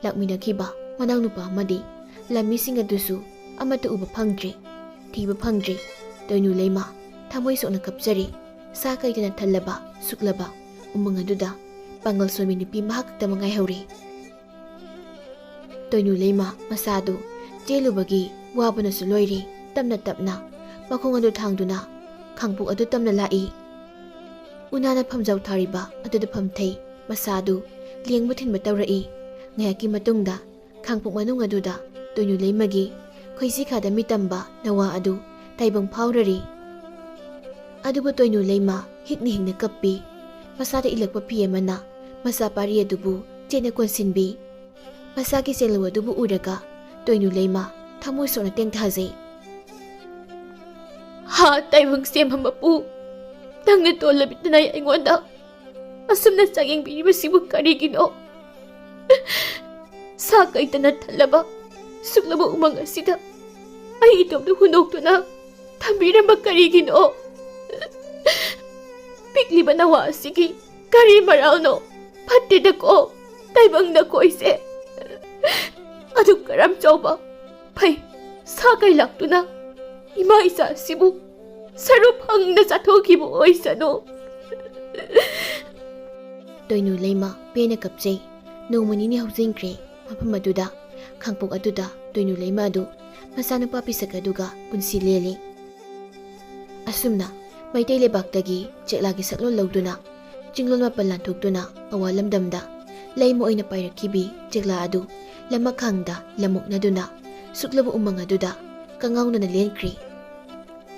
ꯂꯥꯛꯃꯤꯟꯅꯈꯤꯕ ꯃꯅꯥꯎꯅꯨꯄꯥ ꯑꯃꯗꯤ ꯂꯝꯃꯤꯁꯤꯡ ꯑꯗꯨꯁꯨ ꯑꯃꯠꯇ ꯎꯕ ꯐꯪꯗ꯭ꯔꯤ꯫ ꯊꯤꯕ ꯐꯪꯗ꯭ꯔꯤ꯫ ꯇꯣꯏꯅꯨ ꯂꯩꯃ ꯊꯃꯣꯏ ꯁꯣꯛꯅ ꯀꯞꯆꯔꯤ꯫ ꯁꯥ ꯀꯩꯗꯅ ꯊꯜꯂꯕ ꯁꯨꯛꯂꯕ ꯎꯃꯪ ꯑꯗꯨꯗ ꯄꯥꯡꯒꯜ ꯁꯣꯟꯕꯤ ꯅꯨꯄꯤ ꯃꯍꯥꯛ ꯈꯛꯇꯃꯛ ꯉꯥꯏꯍꯧꯔꯤ꯫ ꯇꯣꯏꯅꯨ ꯂꯩꯃ ꯃꯁꯥꯗꯨ ꯆꯦꯜꯂꯨꯕꯒꯤ ꯋꯥꯕꯅꯁꯨ ꯂꯣꯏꯔꯤ꯫ ꯇꯞꯅ ꯇꯞꯅ ꯃꯈꯣꯡ ꯑꯗꯨ ꯊꯥꯡꯗꯨꯅ ꯈꯥꯡꯄꯣꯛ ꯑꯗꯨ ꯇꯝꯅ ꯂꯥꯛꯏ꯫ ꯎꯅꯥꯅ ꯐꯝꯖꯥꯎ ꯊꯥꯔꯤꯕ ꯑꯗꯨꯗ ꯐꯝꯊꯩ꯫ ꯃꯁꯥ ꯑꯗꯨ ꯂꯦꯡꯕ ꯊꯤꯟꯕ ꯇꯧꯔꯛꯏ꯫ ꯉꯥꯏꯍꯥꯛꯀꯤ ꯃꯇꯨꯡꯗ ꯈꯥꯡꯄꯣꯛ ꯃꯅꯨꯡ ꯑꯗꯨꯗ ꯇꯣꯏꯅꯨ ꯂꯩꯃꯒꯤ ꯈꯣꯏꯁꯤꯈꯥꯗ ꯃꯤꯇꯝꯕ ꯅꯋꯥ ꯑꯗꯨ ꯇꯥꯏꯕꯪ ꯐꯥꯎꯔꯔꯤ꯫ ꯑꯗꯨꯕꯨ ꯇꯣꯏꯅꯨ ꯂꯩꯃ ꯍꯤꯛꯅ ꯍꯤꯛꯅ ꯀꯞꯄꯤ꯫ ꯃꯁꯥꯗ ꯏꯜꯂꯛꯄ ꯐꯤ ꯑꯃꯅ ꯃꯆꯥ ꯄꯥꯔꯤ ꯑꯗꯨꯕꯨ ꯆꯦꯠꯅ ꯀꯣꯟꯁꯤꯟꯕꯤ꯫ ꯃꯁꯥꯒꯤ ꯆꯦꯜꯂꯧ ꯑꯗꯨꯕꯨ ꯎꯔꯒ ꯇꯣꯏꯅꯨ ꯂꯩꯃ ꯊꯃꯣꯏ ꯁꯣꯛꯅ ꯇꯦꯡꯊꯥꯖꯩ꯫ "ꯍꯥ, ꯇꯥꯏꯕꯪ ꯁꯦꯝꯕ ꯃꯄꯨ, ꯅꯪꯅ ꯇꯣꯜꯂꯕꯤꯗꯅ ꯑꯩꯉꯣꯟꯗ ꯑꯁꯨꯝꯅ ꯆꯥꯛꯌꯦꯡ ꯄꯤꯔꯤꯕꯁꯤꯕꯨ ꯀꯔꯤꯒꯤꯅꯣ? ꯁꯥ ꯀꯩꯇꯅ ꯊꯜꯂꯕ ꯁꯨꯛꯂꯕ ꯎꯃꯪ ꯑꯁꯤꯗ ꯑꯩ ꯏꯇꯣꯝꯇ ꯍꯨꯟꯗꯣꯛꯇꯨꯅ ꯊꯝꯕꯤꯔꯝꯕ ꯀꯔꯤꯒꯤꯅꯣ? ꯄꯤꯛꯂꯤꯕ ꯅꯋꯥ ꯑꯁꯤꯒꯤ ꯀꯔꯤ ꯃꯔꯥꯜꯅꯣ? ꯐꯠꯇꯦꯗꯀꯣ ꯇꯥꯏꯕꯪ ꯅꯈꯣꯏꯁꯦ꯫ ꯑꯗꯨ ꯀꯔꯝ ꯆꯥꯎꯕ ꯐꯩ, ꯁꯥ ꯀꯩ ꯂꯥꯛꯇꯨꯅ ꯏꯃꯥ ꯏꯆꯥ ꯑꯁꯤꯕꯨ ꯁꯔꯨ ꯐꯪꯅ ꯆꯥꯊꯣꯛꯈꯤꯕ ꯑꯣꯏꯁꯅꯨ꯫" ꯇꯣꯏꯅꯨ ꯂꯩꯃ ꯄꯦꯟꯅ ꯀꯞꯆꯩ꯫ ꯅꯣꯡꯃ ꯅꯤꯅꯤ ꯍꯧꯖꯤꯟꯈ꯭ꯔꯦ꯫ ꯃꯐꯝ ꯑꯗꯨꯗ, ꯈꯥꯡꯄꯣꯛ ꯑꯗꯨꯗ ꯇꯣꯏꯅꯨ ꯂꯩꯃ ꯑꯗꯨ ꯃꯆꯥꯅꯨꯄꯥ ꯄꯤꯁꯛ ꯑꯗꯨꯒ ꯄꯨꯟꯁꯤ ꯂꯦꯜꯂꯤ꯫ ꯑꯁꯨꯝꯅ ꯃꯩꯇꯩ ꯂꯩꯕꯥꯛꯇꯒꯤ ꯆꯦꯛꯂꯥꯒꯤ ꯁꯛꯂꯣꯟ ꯂꯧꯗꯨꯅ, ꯆꯤꯡꯂꯣꯟ ꯃꯥꯄꯜ ꯂꯥꯟꯊꯣꯛꯇꯨꯅ ꯑꯋꯥ ꯂꯝꯗꯝꯗ ꯂꯩꯃ ꯑꯣꯏꯅ ꯄꯥꯏꯔꯛꯈꯤꯕꯤ ꯆꯦꯛꯂꯥ ꯑꯗꯨ ꯂꯃꯈꯥꯡꯗ ꯂꯝ ꯑꯣꯛꯅꯗꯨꯅ ꯁꯨꯛꯂꯕ ꯎꯃꯪ ꯑꯗꯨꯗ ꯀꯉꯥꯎꯅꯅ ꯂꯦꯟꯈ꯭ꯔꯤ꯫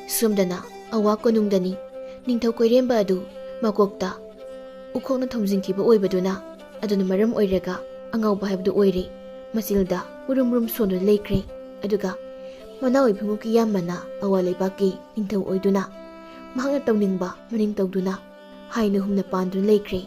ꯁꯣꯝꯗꯅ ꯑꯋꯥ ꯀꯣꯅꯨꯡꯗꯅꯤ꯫ ꯅꯤꯡꯊꯧ ꯀꯣꯏꯔꯦꯝꯕ ꯑꯗꯨ ꯃꯀꯣꯛꯇ ꯎꯈꯣꯡꯅ ꯊꯣꯝꯖꯤꯟꯈꯤꯕ ꯑꯣꯏꯕꯗꯨꯅ, ꯑꯗꯨꯅ ꯃꯔꯝ ꯑꯣꯏꯔꯒ ꯑꯉꯥꯎꯕ ꯍꯥꯏꯕꯗꯨ ꯑꯣꯏꯔꯦ꯫ ꯃꯆꯤꯜꯗ ꯎꯔꯨꯝ ꯎꯔꯨꯝ ꯁꯣꯟꯗꯨꯅ ꯂꯩꯈ꯭ꯔꯦ꯫ ꯑꯗꯨꯒ ꯃꯅꯥꯎ ꯏꯕꯨꯡꯉꯣ ꯀꯤꯌꯥꯝꯕꯅ ꯑꯋꯥ ꯂꯩꯕꯥꯛꯀꯤ ꯅꯤꯡꯊꯧ ꯑꯣꯏꯗꯨꯅ ꯃꯍꯥꯛꯅ ꯇꯧꯅꯤꯡꯕ ꯃꯅꯤꯡ ꯇꯧꯗꯨꯅ ꯍꯥꯏꯅ ꯍꯨꯝꯅ ꯄꯥꯟꯗꯨꯅ ꯂꯩꯈ꯭ꯔꯦ꯫